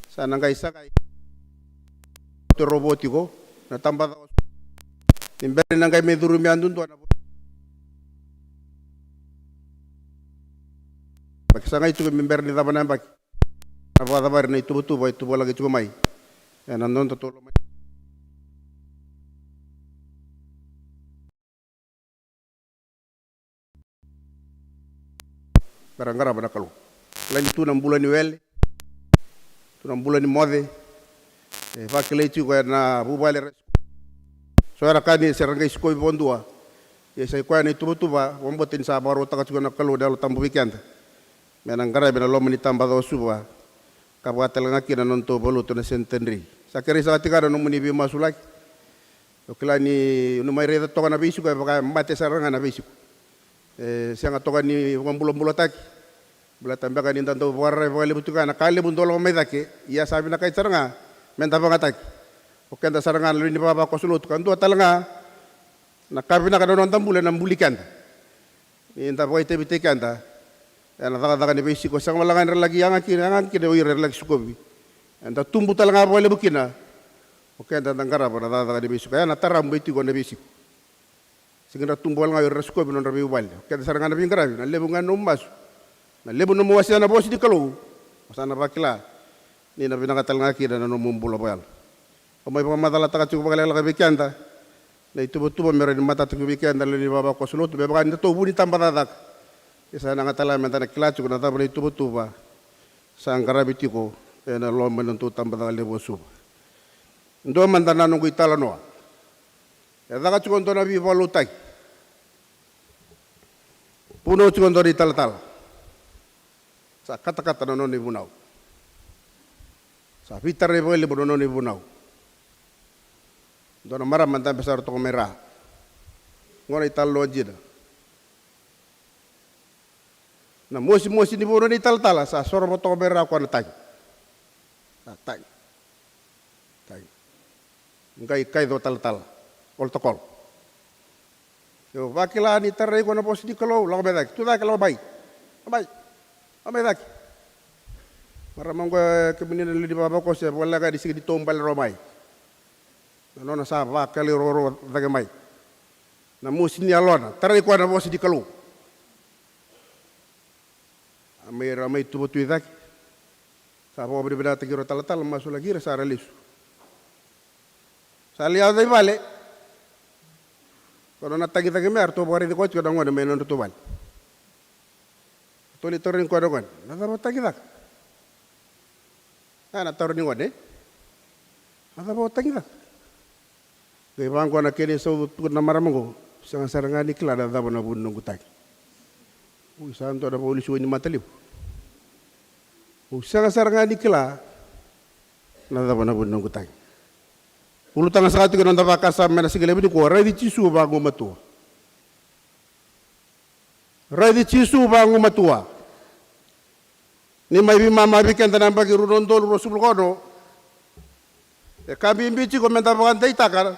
Sa na qai sagai. Te rovo tiko na tabacakacaka. Ni bera ni na qai mai curumi yadudua na vo-, yabaki. Sagai tiko me bera ni cava na yabaki. Na vakacavari na ituvatuva e tuvalaki tiko mai ena noda tolo mai. Mera qarava na Kalou. Kila ni tu na bula ni wele, tu na bula ni moce. E vakilai tiko ena vuvale era, so era ka ni se ra qai sikovi vakadua. Ia sa i koya na ituvatuva vakabauta ni sa vakarautaka tiko na Kalou na Yalo Tabu vei keda me na qaravi na loma ni tabacakacaka o Suva, ka vaka tale ga kina na nodatou valenilotu na Centenary. Sa kerei saka tiko ga na nomuni veimasulaki. Au kila ni o ni mai raica toka na veisiko, e vaka e mate sara ga na veisiko. E sega toka ni vakabulabulataki. Baleta beka ni da dau vakararavi vakalevu tiko ga na ka levu dau lako mai cake, ia sa vinakati sara ga me da vakayagataki o keda sara ga na lewe ni vavakoso lotu, ka dua tale ga na ka vinaka na noda bula ena buli keda. Ni da vakaitavitaki keda ena cakacaka ni veisiko, sega wale ga ni ra laki yaga kina, yaga kina o ira era laki sikovi. Eda tubu tale ga vakalevu kina o keda da qarava na cakacaka ni veisiko. Ia na tarabu e tiko na veisiko. Sega ni ra tubu wale ga o ira era sikovi nodra veivuvale. O keda sara ga na veiqaravi, na levu ga na nomu masu, na levu na nomu wasea na vosa ni Kalou, o sa na vakila ni na vinaka tale ga kina na nomu bula vakayalo. Au mai vakamacalataka tiko vakalekaleka vei keda na ituvatuva me rawa ni matata tiko vei keda na lewe ni vavakoso lotu, me vaka ni datou vu ni tabacakacaka. Ia sa yaga tale ga me da na kila tiko na cava na ituvatuva sa qaravi tiko ena loma ni nodatou tabacakacaka levu o Suva. Dua mada na noqu italanoa. E caka tiko dua na veivakalotutaki. Vunau tiko dua na italatala. Sa katakata na nona ivunau. Sa veitarai vakalevu na nona ivunau. Dua na marama dabe sara toka mai Ra. Gona italanoa dina. Na mosimosi ni vanua ni talatala sa sorova toka mai Ra o koya na tagi. Sa tagi. Tagi. Qai kaico talatala. Olo tokolo. Au vakila ni tarai iko na vosa ni Kalou, lako mai cake. Tu cake, lako mai. Lako mai. Lako mai cake. Marama oqo, kemuni na lewe ni vavakoso, voleka ni sega ni taubale rawa mai. Na nona sa vakalei rogorogo cake mai. Na mosi ni yalona, tarai koya na vosa ni Kalou. A mai, ra mai tuvatui cake. Sa vakavinavinakataki ira talatala, masulaki ira, sa ra lesu. Sa lai yaco i vale. Ko nona tagi cake mai, ratou vakaraici koya tiko na gone mai nodratou vale. Ratou lai tarogi koya na gone, na cava o tagi cake? A, na taro ni gone. Na cava o tagi cake? Qai vaqo na kena isau, tukuna na marama qo, sega sara ga ni kila na cava na vu ni noqu tagi. Ui, sa dua na vakaulisiwai ni mata levu. Au sega sara ga ni kila na cava na vu ni noqu tagi. Ulutaga saka tiko na noda vakasama ena siga levu nikua, raici Jisu vagumatua. Raici Jisu vagumatua. Ni mai veimama vei keda na yabaki rua na udolu ruasagavulu ka ono, e ka bibi tiko meda vakadeitaka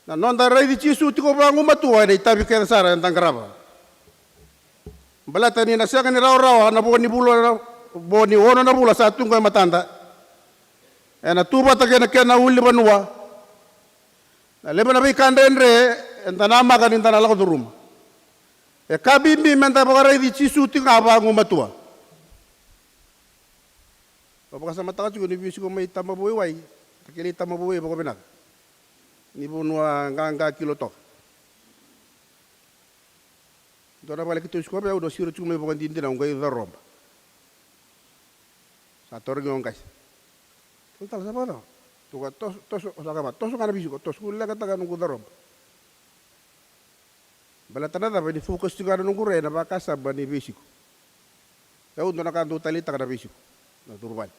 na noda raici Jisu tiko vagumatua ena itavi kece sara eda qarava. Baleta ni na sega ni rawarawa na vo ni vula, vo ni ono na vula sa tu qo e matada. Ena tu vata kei na kena ulunivanua. Na levu na veika dredre eda namaka ni da na lako curuma. E ka bibi meda vakaraici Jisu tiko ga vagumatua. Au vakasamataka tiko ni veisiko mai Tamavua i Wai, da kilai Tamavua i Wai vakavinaka. Ni vanua qaqa kilo toka. Dua na vale keitou sikova, au na siro tiko mai vakadinadina, au qai coroba. Sa tarogi au qase. Talatala, sa vakacava? Toka, toso, toso, sa kaya, toso ga na veisiko, toso, kua ni leqataka noqu coroba. Baleta na cava? Ni focus tiko ga na noqu rai ena vakasama ni veisiko. Au dua na ka dau taleitaka na veisiko, na curuvale.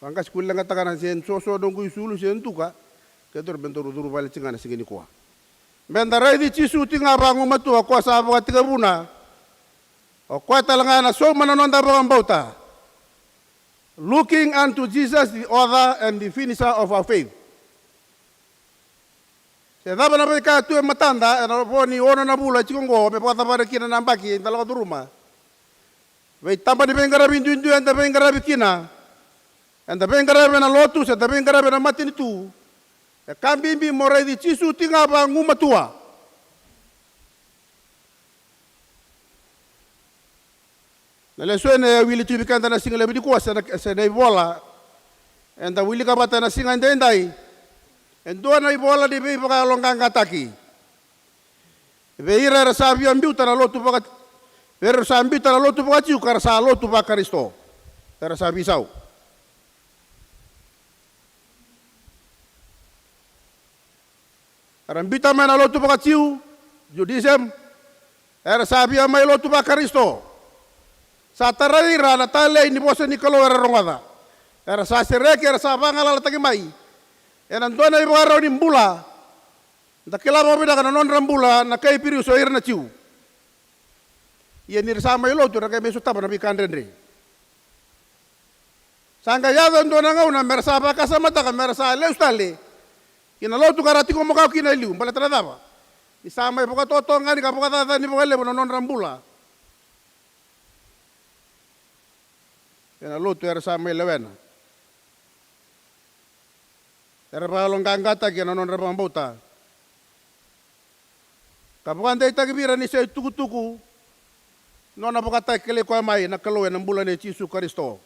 Vaqase, kua ni leqataka na se soso noqu isulu se duka, ke daru me daru curuvale tiko ga na siga nikua. Meda raici Jisu tiko ga vagumatua, o koya sa vakatekivuna. O koya tale ga ena sauma na noda vakabauta. Looking unto Jesus, the author and the finisher of our faith. Se cava na veika tu e matada ena vo ni ono na vula e tiko oqo me vakacavari kina na yabaki eda lako curuma. Veitaba ni veiqaravi duidui eda veiqaravi kina. Eda veiqaravi ena lotu se da veiqaravi ena matanitu, e ka bibi mo raici Jisu tiko ga vagumatua. Na lesoni e wili tu vei keda na siga levu nikua, se na, se na ivola eda wilika vata ena siga edaidai, e dua na ivola ni veivakayaloqaqataki vei ira era sa via biuta na lotu vaka, vei ira era sa biuta na lotu vakaJiu ka ra sa lotu vaKarisito, era sa veisau. Era biuta mai na lotu vakaJiu, Judaism, era sa via mai lotu vaKarisito. Sa tarai ira na talei ni vosa ni Kalou era rogoca. Era sa sereki, era sa vagalalataki mai ena dua na ivakarau ni bula da kila vakavinaka na nodra bula na kai Iperiu, so ira na Jiu. Ia ni ra sa mai lotu, ra qai mai sotava na veika dredre. Sa qai yaco e dua na gauna me ra sa vakasamataka me ra sa lesu tale ki na lotu ka ra tiko makawa kina e liu. Baleta na cava? Ni sa mai vakatotogani ka vakacacani vakalevu na nodra bula ena lotu era sa mai lewena. Era vakayaloqaqataki ena nodra vakabauta ka vakadeitaki vei ira ni sa itukutuku nona vakatakilai koya mai na Kalou ena bula nei Jisu Karisito.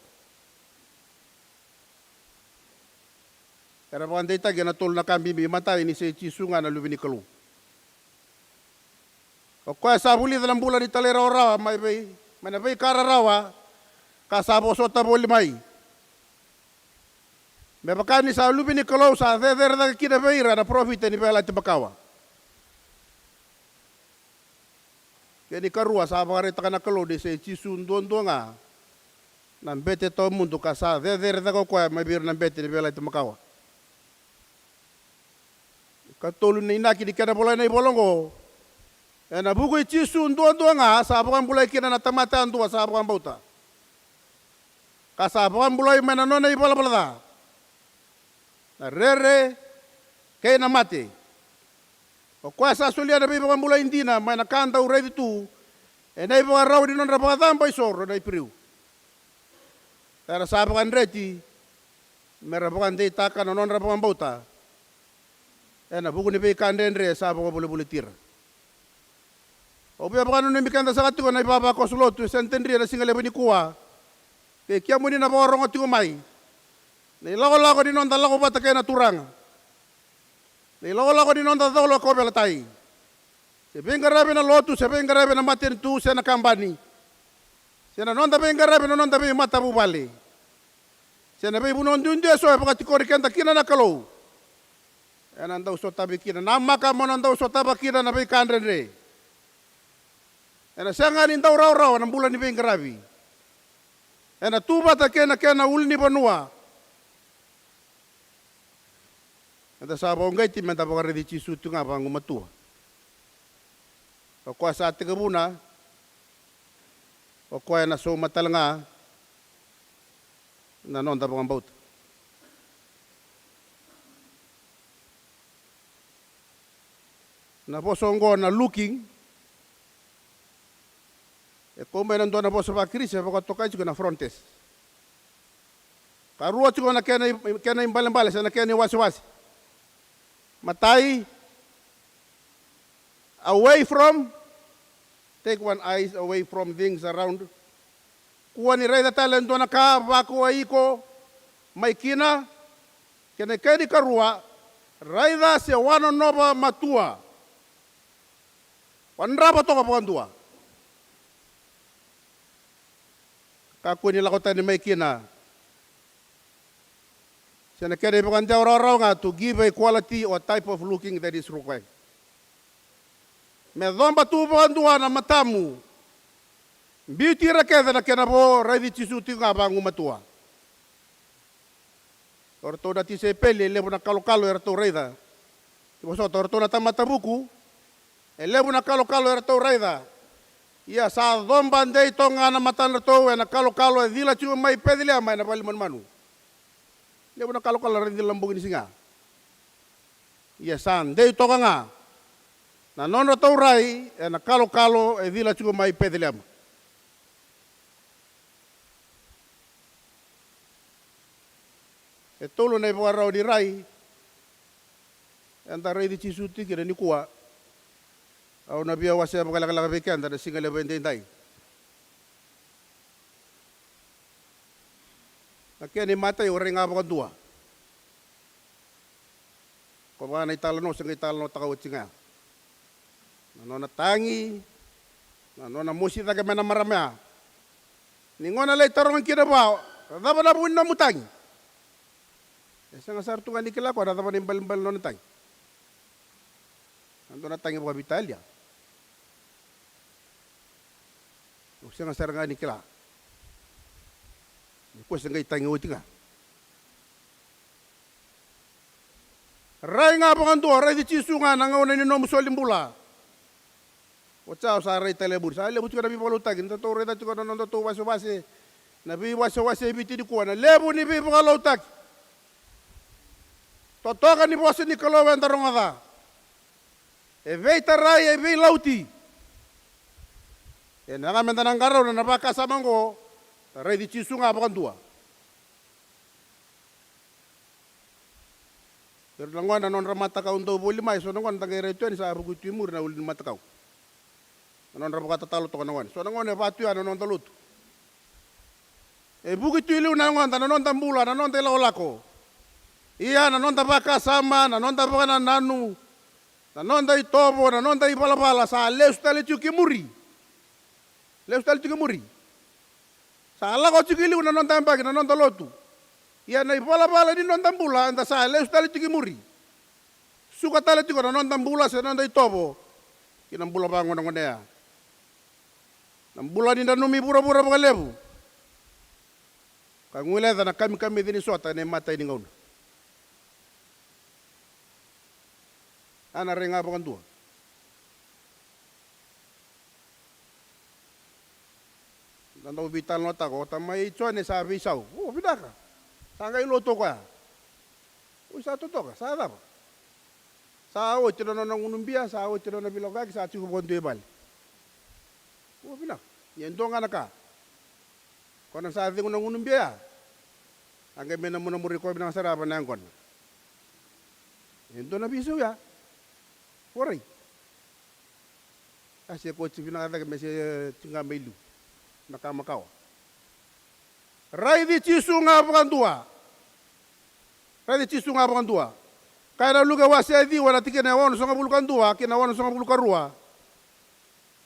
Era vakadeitaki ena tolu na ka bibi. Matai, ni sa i Jisu ga na Luve ni Kalou. O koya sa vulica na bula ni talairawarawa mai vei, mai na veika rarawa ka sa vosota voli mai. Me vaka ni sa Luve ni Kalou, sa cecere cake kina vei ira na parofita ni Veiyalayalati Makawa. Kena ikarua, sa vakaraitaka na Kalou ni sa i Jisu duadua ga na bete tawamudu ka sa cecere cake o koya mai vei ira na bete ni Veiyalayalati Makawa. Ikatolu, na inaki ni kena volai na ivola oqo, ena vuku i Jisu duadua ga sa vakabulai kina na tamata yadua sa vakabauta ka sa vakabulai mai na nona ivalavala ca, na rere kei na mate. O koya sa solia na veivakabulai dina mai na ka dau raici tu ena ivakarau ni nodra vakacabo isoro na Iperiu. Era sa vakadreti me ra vakadeitaka na nodra vakabauta ena vuku ni veika dredre sa vakavolivoliti ira. Au via vakananumi keda saka tiko na ivavakoso lotu e Centenary ena siga levu nikua, kei kemuni na vakarogo tiko mai, na ilakolako ni noda lako vata kei na Turaga, na ilakolako ni noda colo kauveilatai, se veiqaravi ena lotu, se veiqaravi ena matanitu, se na kabani, se na noda veiqaravi ena noda veimatavuvale, se na veivanua duidui eso e vakatikori keda kina na Kalou. Ena dau sotavi kina, namaka mo na dau sotava kina na veika dredre. Ena sega ni dau rawarawa na bula ni veiqaravi. Ena tu vata kei na kena ulunivanua. Eda sa vakauqeti me da vakaraici Jisu tu ga vagumatua. O koya sa tekivuna, o koya ena sauma tale ga na noda vakabauta. Na vosa oqo na looking, e kau mai na dua na vosa vaKirisi e vakatokai tiko na frontes. Karua tiko na kena i, kena ibalebale se na kena iwasewase. Matai, away from, take one eyes away from things around. Kua ni raica tale e dua na ka vakuai iko mai kina. Kei na kena ikarua, raica se wanonova matua. Wadrava toka vakadua. Kakua ni lako tani mai kina. Se na kena ivakadewa rawarawa ga, to give a quality or type of looking that is required. Me coba tu vakadua na matamu. Biuti ira kece na kena vo, raici Jisu tiko ga vagumatua. O ratou na tisaipeli, e levu na kalokalo e ratou raica. Ni vosota, o ratou na tamata vuku, e levu na kalokalo e ratou raica. Ia sa coba dei toka ga na matadratou ena kalokalo e cila tiko mai Peceliema ena vale ni manumanu. Levu na kalokalo era cila na bogi ni siga. Ia sa dei toka ga na nodratou rai ena kalokalo e cila tiko mai Peceliema. E tolu na ivakarau ni rai eda raici Jisu tiko kina nikua. Au na via wasea vakalekaleka vei keda na siga levu edaidai. Na kena imatai, o rai ga vakadua. Ko vaka na italanoa se qai talanoataka oti ga ya. Na nona tagi, na nona mosi cake mai na marama ya. Ni gauna lai taroga kina vua, cava na vu ni nomu tagi? E sega sara tu ga ni kila o koya na cava na ibalebale ni nona tagi. Na dua na tagi vakaveitalia. Au sega sara ga ni kila. Ni ko se qai tagi oti ga. Rai ga vakadua, raici Jisu ga na gauna ni nomu soli bula. Oti ya au sa rai tale e muri, sa levu tiko na veivakalotutaki, ni datou raica tiko na nodatou wasewase, na veiwasewase e Viti nikua, na levu ni veivakalotutaki. Totoka ni vosa ni Kalou eda rogoca. E veitarai, e veilauti. Ena yaga meda na qarauna na vakasama oqo, raici Jisu ga vakadua. Ira na gone na nodra matakau dau voli mai, so na gone da qai rai tu yani sa vuki tu i muri na ulu ni matakau. Na nodra vakatatalo toka na gone. So na gone e va tu ya na noda lotu. E vuki tu i liu na yagoda, na noda bula, na noda ilakolako. Ia na noda vakasama, na noda vakanananu, na noda itovo, na noda ivalavala sa lesu tale tiko ki muri. Lesu tale tiko ki muri. Sa lako tiko i liu na noda yabaki, na noda lotu. Ia na ivalavala ni noda bula eda sa lesu tale tiko ki muri. Suka tale tiko na noda bula se na noda itovo ki na bula vagonegonea. Na bula ni nanumi vuravura vakalevu ka guileca na kamikamica ni sota ena imatai ni gauna. A na rai ga vakadua. Da dau veitalanoataka, o tamai Jone sa veisau. O, vinaka. Sa qai lotu o koya. Oi, sa totoka, sa cava? Sa oti na nona gunu bia, sa oti na nona veilakoyaki, sa tiko vakadua i vale. O, vinaka. Ia e dua ga na ka. Ko na sa cegu na gunu bia ya. A qai mai na munamuri koya vinaka sara vua na yaqona. E dua na veisau ya. Warai. A se ko tiko vinaka cake me se tiko ga mai liu. Na ka makawa. Raici Jisu ga vakadua. Raici Jisu ga vakadua. Kaya na Luke wase e ciwa na tikina e onosagavulu ka dua ki na onosagavulu ka rua.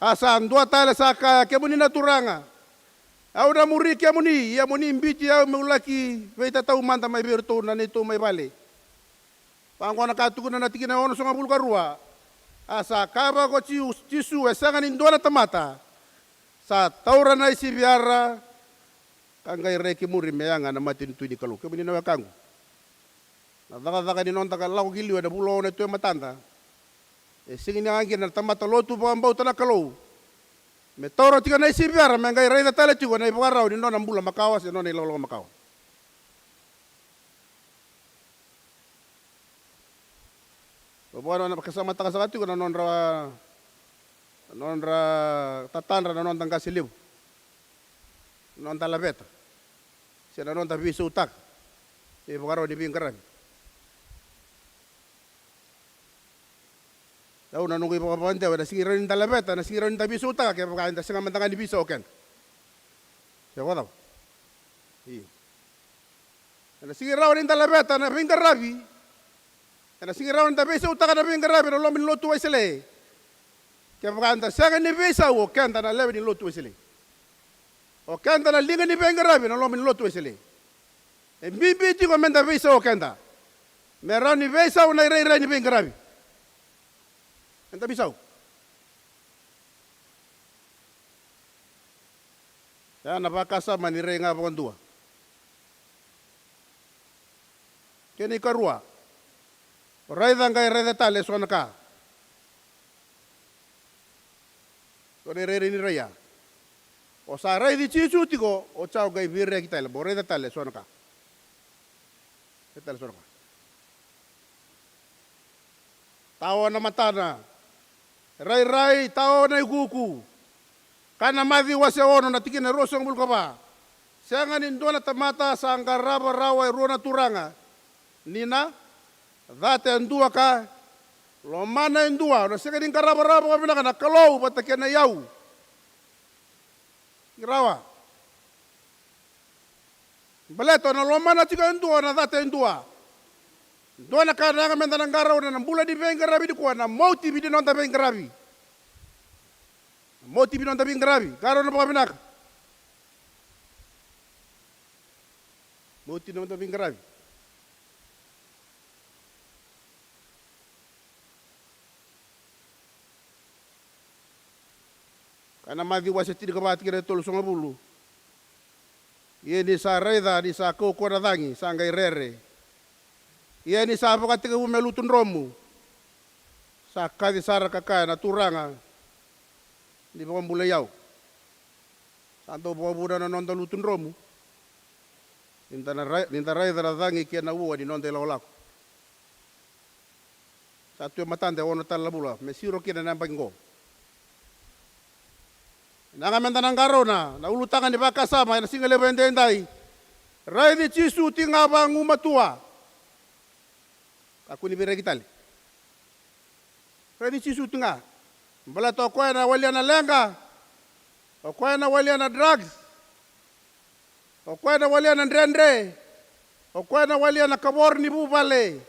A sa dua tale sa kaya, kemuni na Turaga, au na muri kemuni, ia mo ni biuti au meu laki veitatau mada mai vei iratou na neitou mai vale. Vaqo na ka tukuna na tikina e onosagavulu ka rua. A sa kaya vaka ko Jiu-, Jisu, e sega ni dua na tamata sa taura na isivi ara ka qai rai ki muri me yaga na matanitu ni Kalou. Kemuni na wekaqu, na cakacaka ni noda ka lako ki liu ena vula ono e tu e matada. E sega ni yaga kina na tamata lotu vakabauta na Kalou me taura tiko na isivi ara me qai raica tale tiko na ivakarau ni nona bula makawa se nona ilakolako makawa. Vaka na vakasamataka saka tiko na nodra, na nodra tatadra na noda qase levu, na noda laveta se na noda veisautaka na ivakarau ni veiqaravi. Au na noqu ivakavakadewa, ena sega ni rawa ni da laveta, ena sega ni rawa ni da veisautaka kevaka eda sega mada ga ni veisau o keda. Se vakacava? Io. Ena sega ni rawa ni da laveta na veiqaravi, ena sega ni rawa ni da veisautaka na veiqaravi ena loma ni lotu Wesele kevaka eda sega ni veisau o keda na lewe ni lotu Wesele. O keda na liga ni veiqaravi ena loma ni lotu Wesele. E bibi tiko meda veisau o keda me rawa ni veisau na irairai ni veiqaravi. Eda veisau. Ya na vakasama ni rai ga vakadua. Kena ikarua, raica qai raica tale eso na ka. Dua na irairai ni rai ya. O sa raici Jisu tiko, o sa qai veiraiyaki tale, mo raica tale eso na ka. Raica tale eso na ka. Tawa na matana. Rairai, tawa na iukuuku. Ka na Maciu wase ono na tikina e ruasagavulu ka va. Sega ni dua na tamata sa qarava rawa e rua na turaga, Ni na cata e dua ka lomana e dua. O na sega ni qaravarava vakavinaka na Kalou vata kei na iyau. Ni rawa. Baleta o na lomana tiko e dua, o na cata e dua. Dua na ka na yaga meda na qarauna na bula ni veiqaravi nikua, na motive ni noda veiqaravi. Na motive ni noda veiqaravi, qarauna vakavinaka. Motive ni noda veiqaravi. Ka na Maciu wase tinikava tikina e tolusagavulu. Ia ni sa raica ni sa kaukauwa na cagi, sa qai rere. Ia ni sa vakatekivu me lutu dromu, sa kaci sara ka kaya na Turaga ni vakabulai au. Sa dau vakavuna na noda lutu dromu. Ni da na rai-, ni da raica na cagi kei na ua ni noda ilakolako. Sa tu e matada e ono tale na vula me siro kina na yabaki qo. Na yaga meda na qarauna na ulutaga ni vakasama ena siga levu edaidai. Raici Jisu tiko ga vagumatua. Kakua ni veiraiyaki tale. Raici Jisu tiko ga. Baleta o koya na walia na leqa. O koya na walia na drugs. O koya na walia na dredre. O koya na walia na kavoro ni vuvale.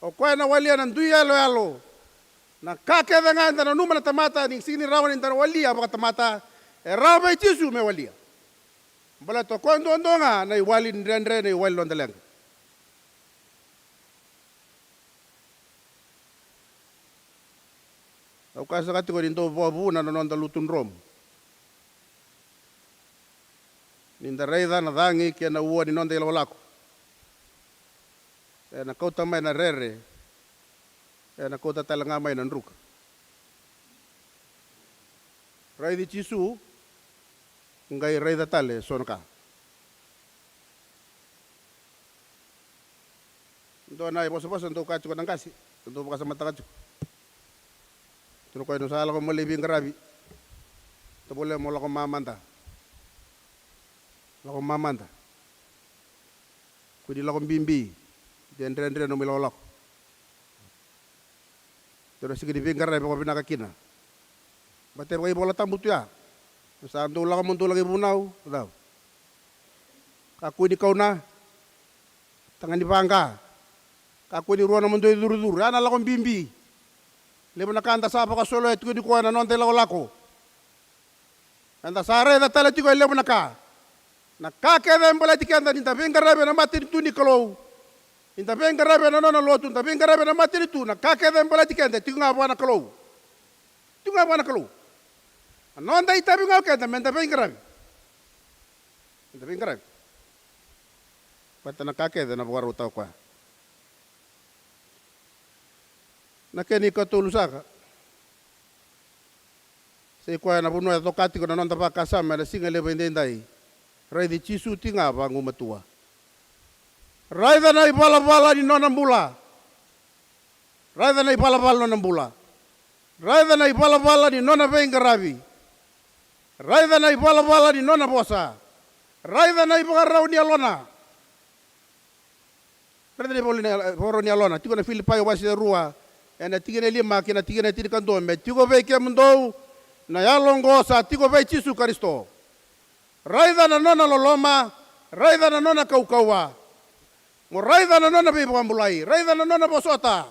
O koya na walia na dui yaloyalo. Na ka kece ga eda nanuma na tamata ni sega ni rawa ni da na walia vakatamata, e rawa vei Jisu me walia. Baleta o koya duadua ga na iwali ni dredre, na iwali ni noda leqa. Au kaya saka tiko ni dau vakavuna na noda lutu dromu. Ni da raica na cagi kei na ua ni noda ilakolako, ena kauta mai na rere, ena kauta tale ga mai na druka. Raici Jisu, qai raica tale so na ka. Dua na ivosavosa dau kaya tiko na qase, dau vakasamataka tiko. Tukuna o koya, ni sa lako mai lai veiqaravi, tovolea mo lako mamada. Lako mamada. Kua ni lako bibi. De dredre nomu ilakolako. Tou na sega ni veiqaravi vakavinaka kina. Baleta e vakaivolatabu tu ya. Sa dou lako mo dou lako i vunau, cava? Kakua ni kauna. Taga ni vaqa. Kakua ni rua na nomu dui curucuru. Ya na lako bibi. Levu na ka da sa vakasoloya tiko nikua ena noda ilakolako. Eda sa raica tale tiko e levu na ka. Na ka kece e baleti keda ni da veiqaravi ena matanitu ni Kalou. Ni da veiqaravi ena nona lotu, da veiqaravi ena matanitu, na ka kece e baleti keda e tiko ga vua na Kalou. Tiko ga vua na Kalou. Na noda itavi ga o keda meda veiqaravi. Meda veiqaravi. Baleta na ka kece ena vakarautaka o koya. Na kena ikatolu saka. Sa i koya na vanua e coka tiko na noda vakasama ena siga levu edaidai. Raici Jisu tiko ga vagumatua. Raica na ivalavala ni nona bula. Raica na ivalavala ni nona bula. Raica na ivalavala ni nona veiqaravi. Raica na ivalavala ni nona vosa. Raica na ivakarau ni yalona. Raica na ivakarau ni yalona. Tiko na Filipai wase rua, ena tikina e lima kei na tikina e tinikadua, me tiko vei kemudou na yalo oqo sa tiko vei Jisu Karisito. Raica na nona loloma, raica na nona kaukauwa. Mo raica na nona veivakabulai, raica na nona vosota,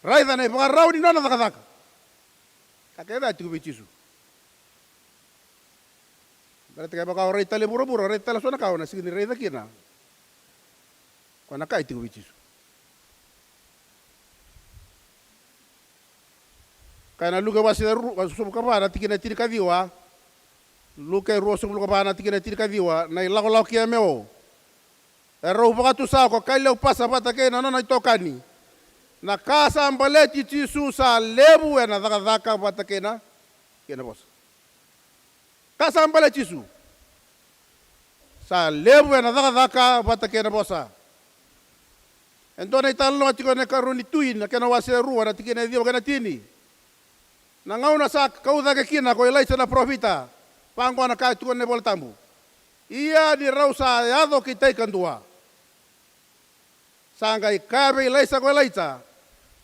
raica na ivakarau ni nona cakacaka. Ka kece a tiko vei Jisu. Baleta kevaka o rai tale vuravura, o rai tale so na ka, o na sega ni raica kina. Koya na ka e tiko vei Jisu. Kaya na Luke wase ru-, ruasagavulu ka va na tikina e tinikaciwa. Luke ruasagavulu ka va na tikina e tinikaciwa, na ilakolako ki Emeo. Erau vakatusa ko Kaileopasa vata kei na nona itokani. Na ka sa baleti Jisu sa levu ena cakacaka vata kei na, kei na vosa. Ka sa baleti Jisu sa levu ena cakacaka vata kei na vosa. E dua na italanoa tiko ena ikarua ni Tui, na kena wase rua, na tikina e ciwa kei na tini. Na gauna sa kau cake kina ko Ilaija na parofita, vaqo na ka e tukuna na iVolatabu. Ia ni rau sa yaco ki tai kadua. Sa qai kaya vei Ilaisa ko Ilaija,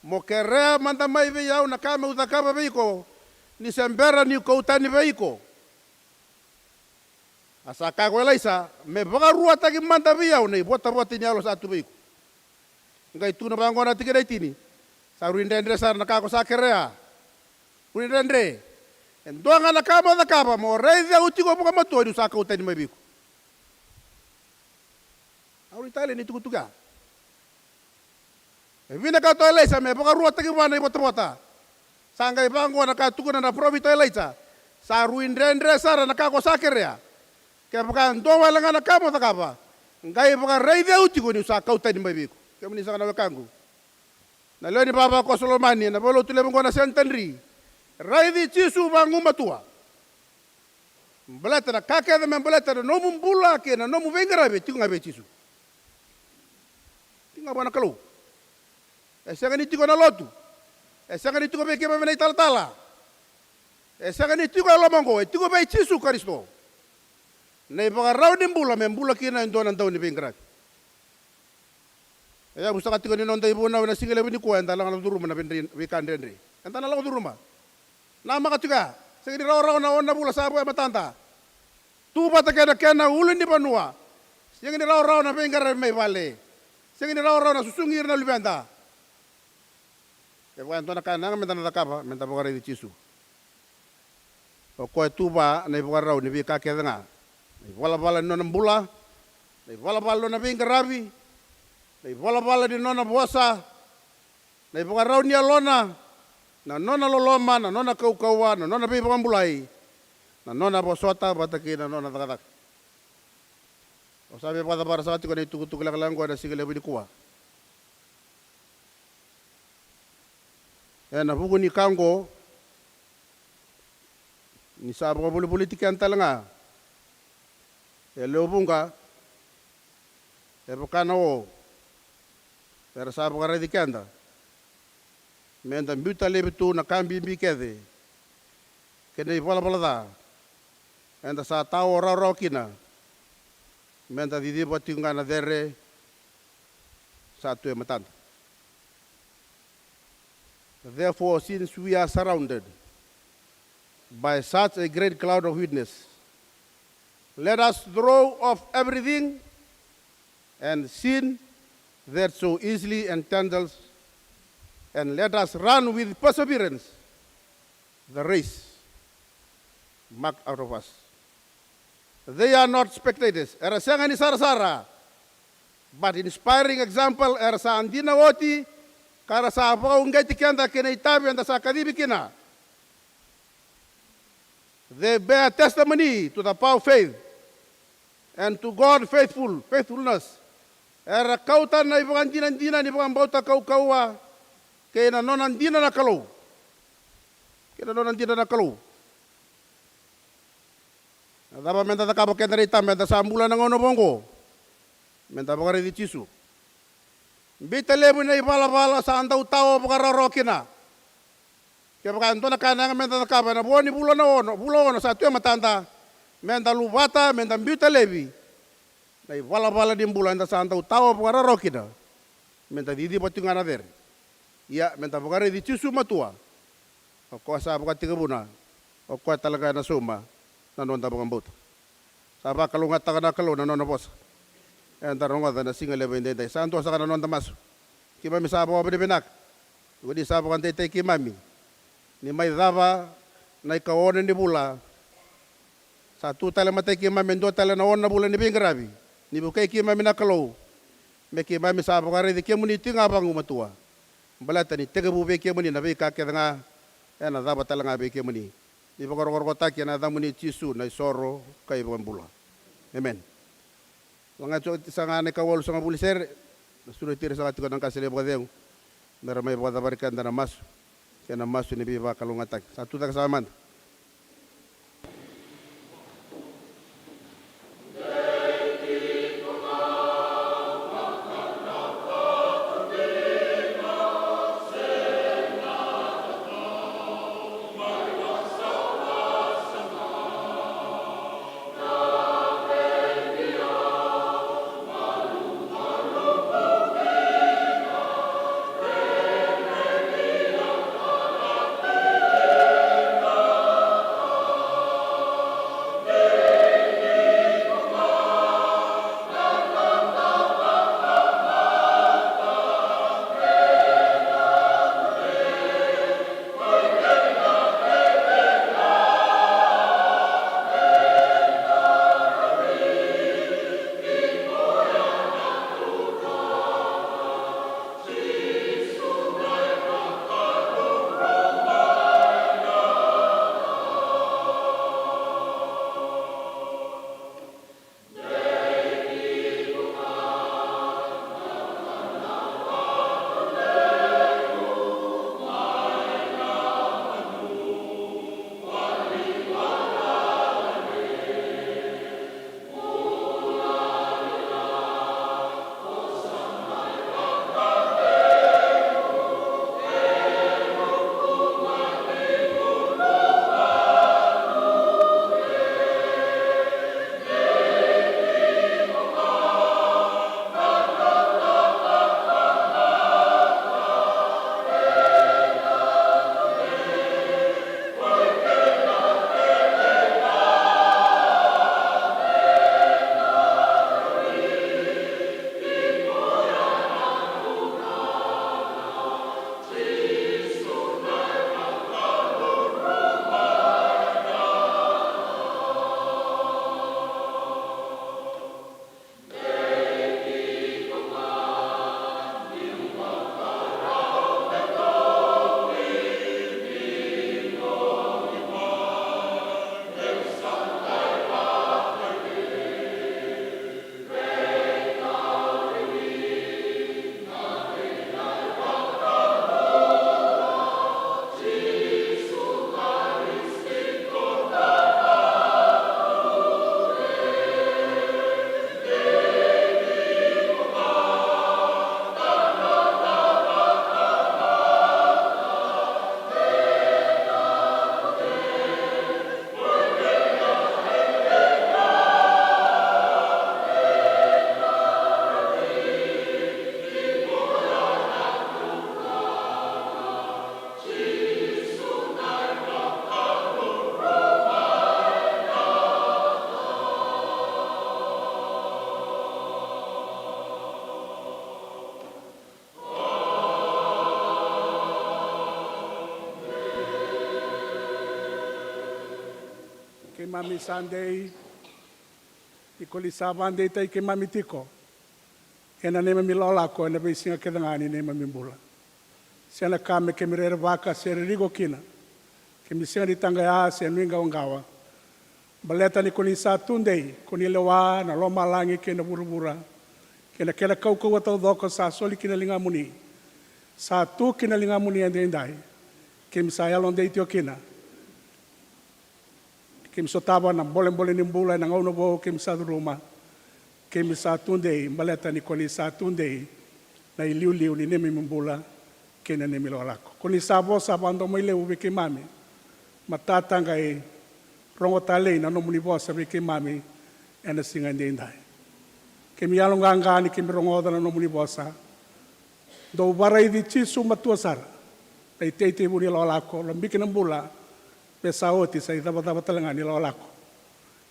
mo kerea mada mai vei au na ka meu cakava vei iko, ni se bera niu kau tani vei iko. A sa kaya ko Ilaisa, me vakaruataki mada vei au na ivotavota ni yalo sa tu vei iko. Qai tukuna vaqo na tikina e tini, sa rui dredre sara na ka ko sa kerea. Rui dredre. E dua ga na ka mo cakava, mo raici au tiko vakamatua niu sa kau tani mai vei iko. Au rui tale ni tukutuku ya. E vinakata o Ilaisa me vakaruataki vua na ivotavota. Sa qai vaqo na ka tukuna na parofita o Ilaija. Sa rui dredre sara na ka ko sa kerea. Kevaka e dua wale ga na ka mo cakava, qai vakaraici au tiko niu sa kau tani mai vei iko. Kemuni saka na wekaqu, na lewe ni vavakoso lomani ena vale ni lotu levu oqo na Centenary. Raici Jisu vagumatua. Baleta na ka kece me baleta na nomu bula kei na nomu veiqaravi e tiko ga vei Jisu. Tiko ga vua na Kalou. E sega ni tiko ena lotu. E sega ni tiko vei keimami na italatala. E sega ni tiko e loma oqo, e tiko vei Jisu Karisito. Na ivakarau ni bula me bula kina e dua na dau ni veiqaravi. E yavu saka tiko ni noda ivunau ena siga levu nikua, eda lako curuma na veidre-, veika dredre. Eda na lako curuma. Namaka tiko ya, sega ni rawarawa na ono na vula sa vo e matada. Tu vata kei na kena ulunivanua. Sega ni rawarawa na veiqaravi mai vale. Sega ni rawarawa na susugi ira na luveda. Kevaka e dua na ka e yaga meda na cakava, meda vakaraici Jisu. O koya e tu vua na ivakarau ni veika kece ga. Na ivalavala ni nona bula, na ivalavala ni nona veiqaravi, na ivalavala ni nona vosa, na ivakarau ni yalona, na nona loloma, na nona kaukauwa, na nona veivakabulai, na nona vosota vata kei na nona cakacaka. Au sa via vakacavara saka tiko na itukutuku lekaleka oqo ena siga levu nikua. Ena vuku ni ka oqo, ni sa vakavolivoliti keda tale ga e lewe vuqa, e vaka na o era sa vakaraici keda, meda biuta laivi tu na ka bibi kece kei na ivalavala ca eda sa tao rawarawa kina, meda ciciva tiko ga na cere sa tu e matada. Therefore, since we are surrounded by such a great cloud of witness, let us throw off everything and sin that so easily entangles, and let us run with perseverance the race marked out of us. They are not spectators, era sega ni sarasara, but inspiring example, era sa dina oti, ka ra sa vakauqeti keda kei na itavi eda sa kacivi kina. They bear testimony to the power of faith and to God faithful, faithfulness. Era kauta na ivakadinadina ni vakabauta kaukauwa kei na nona dina na Kalou. Kei na nona dina na Kalou. Na cava meda cakava keda na itaba eda sa bula ena gauna vou oqo? Meda vakaraici Jisu. Biuta laivi na ivalavala sa dau tao vakarawarawa kina. Kevaka e dua na ka ena yaga meda cakava ena vo ni vula na ono, vula ono sa tu e matada, meda luvata, meda biuta laivi na ivalavala ni bula eda sa dau tao vakarawarawa kina, meda ciciva tiko ga na cere. Ia, meda vakaraici Jisu matua. O koya sa vakatekivuna, o koya tale ga ena sauma na noda vakabauta. Sa vakalougatataka na Kalou na nona vosa eda rogoca ena siga levu edaidai. Sa dua saka na noda masu. Keimami sa vakavinavinaka ni ko ni sa vakadeitaki keimami ni mai cava na ikaono ni vula. Sa tu tale e matai keimami e dua tale na ono na vula ni veiqaravi, ni vukei keimami na Kalou me keimami sa vakaraici kemuni tiko ga vagumatua. Baleta ni tekivu vei kemuni na veika kece ga ena cava tale ga vei kemuni. Ni vakarokorokotaki ena yacamuni Jisu na isoro ka ivakabula. Emeni. Laga tiko oti saka ga na ikawalusagavulu ni sere, na sureti ira saka tiko na qase levu vakacegu me ra mai vakacavari keda na masu kei na masu ni veivakalougatataki. Sa tu cake saka mada. Keimami sa dei ni ko ni sa vakadeitaki keimami tiko ena neimami lakolako ena veisiga kece ga ni neimami bula. Se na ka me keimami rerevaka se ririko kina, keimami sega ni taqaya se nuiqawaqawa. Baleta ni ko ni sa tu dei, ko ni lewa na lomalagi kei na vuravura, kei na kena kaukauwa taucoko sa soli ki na ligamuni, sa tu ki na ligamuni edaidai. Keimami sa yalodei tiko kina. Keimami sotava na bolebole ni bula ena gauna vou keimami sa curuma. Keimami sa tu dei, baleta ni ko ni sa tu dei na iliuliu ni neimami bula kei na neimami lakolako. Ko ni sa vosa vakadomoilevu vei keimami. Matata qai rogo talei na nomuni vosa vei keimami ena siga edaidai. Keimami yaloqaqa ni keimami rogoca na nomuni vosa. Dou vakaraici Jisu matua sara, na iteitei vu ni lakolako, lobiki na bula, me sa oti sa icavacava tale ga ni lakolako.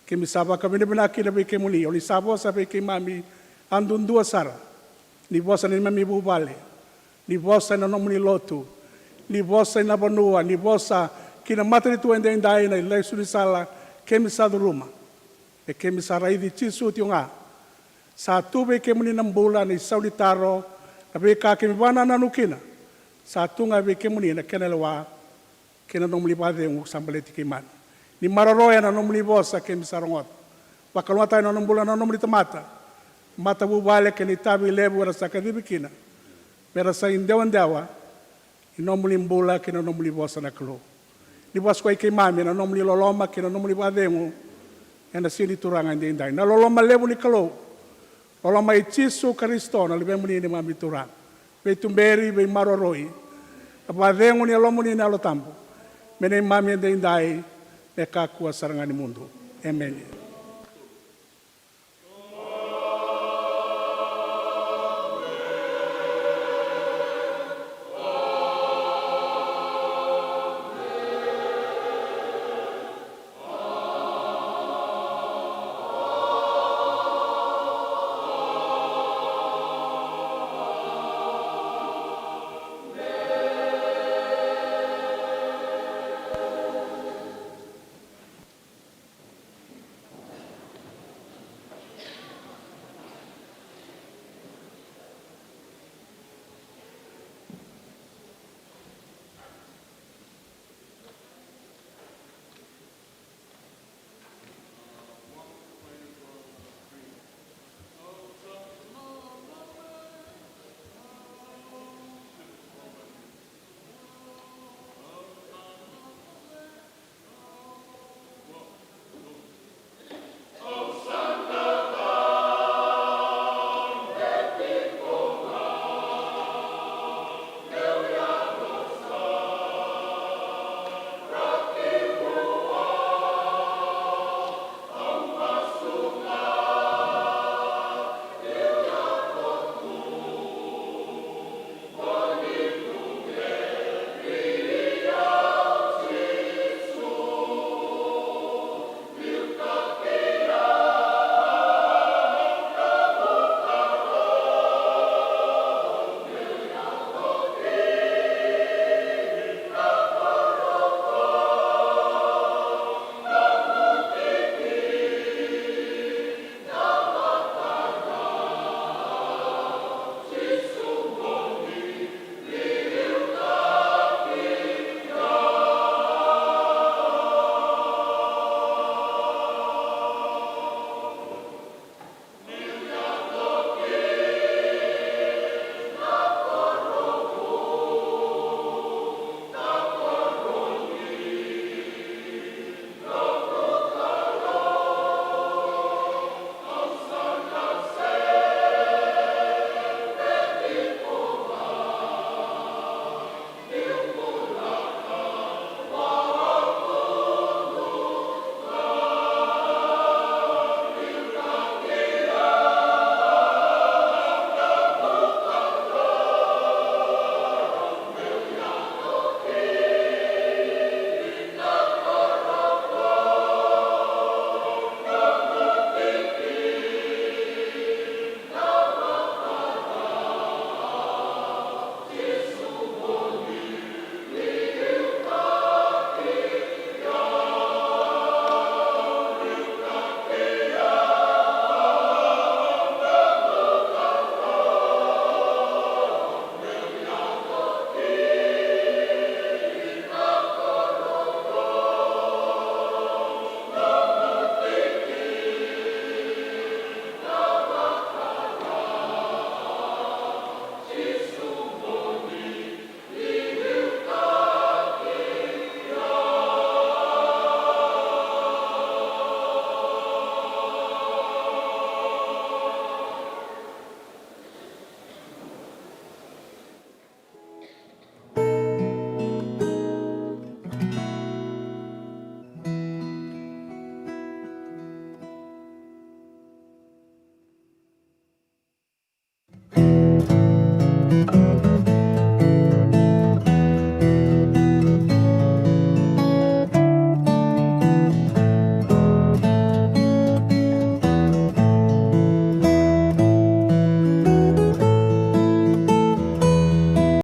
Keimami sa vakavinavinaka kina vei kemuni, o ni sa vosa vei keimami yadudua sara, ni vosa ena neimami vuvale, ni vosa ena nomuni lotu, ni vosa ena vanua, ni vosa ki na matanitu edaidai, na lesu ni sala keimami sa curuma. E keimami sa raici Jisu tiko ga. Sa tu vei kemuni na bula, na isau ni taro, na veika keimami vakanananu kina. Sa tu ga vei kemuni na kena lewa kei na nomuni vakacegu sa baleti keimami. Ni maroroya na nomuni vosa keimami sa rogoca. Vakalougatataka na nomuni bula na nomuni tamata, matavuvale kei na itavi levu era sa kacivi kina, me ra sa idewadewa ni nomuni bula kei na nomuni vosa na Kalou. Ni vakasukai keimami ena nomuni loloma kei na nomuni vakacegu ena siga ni Turaga edaidai. Na loloma levu ni Kalou, loloma i Jisu Karisito na Luvemuni neimami Turaga, veituberi, veimaroroi, na vakacegu ni Yalomuni na Yalo Tabu, me neimami edaidai, me kakua sara ga ni mudu. Emeni.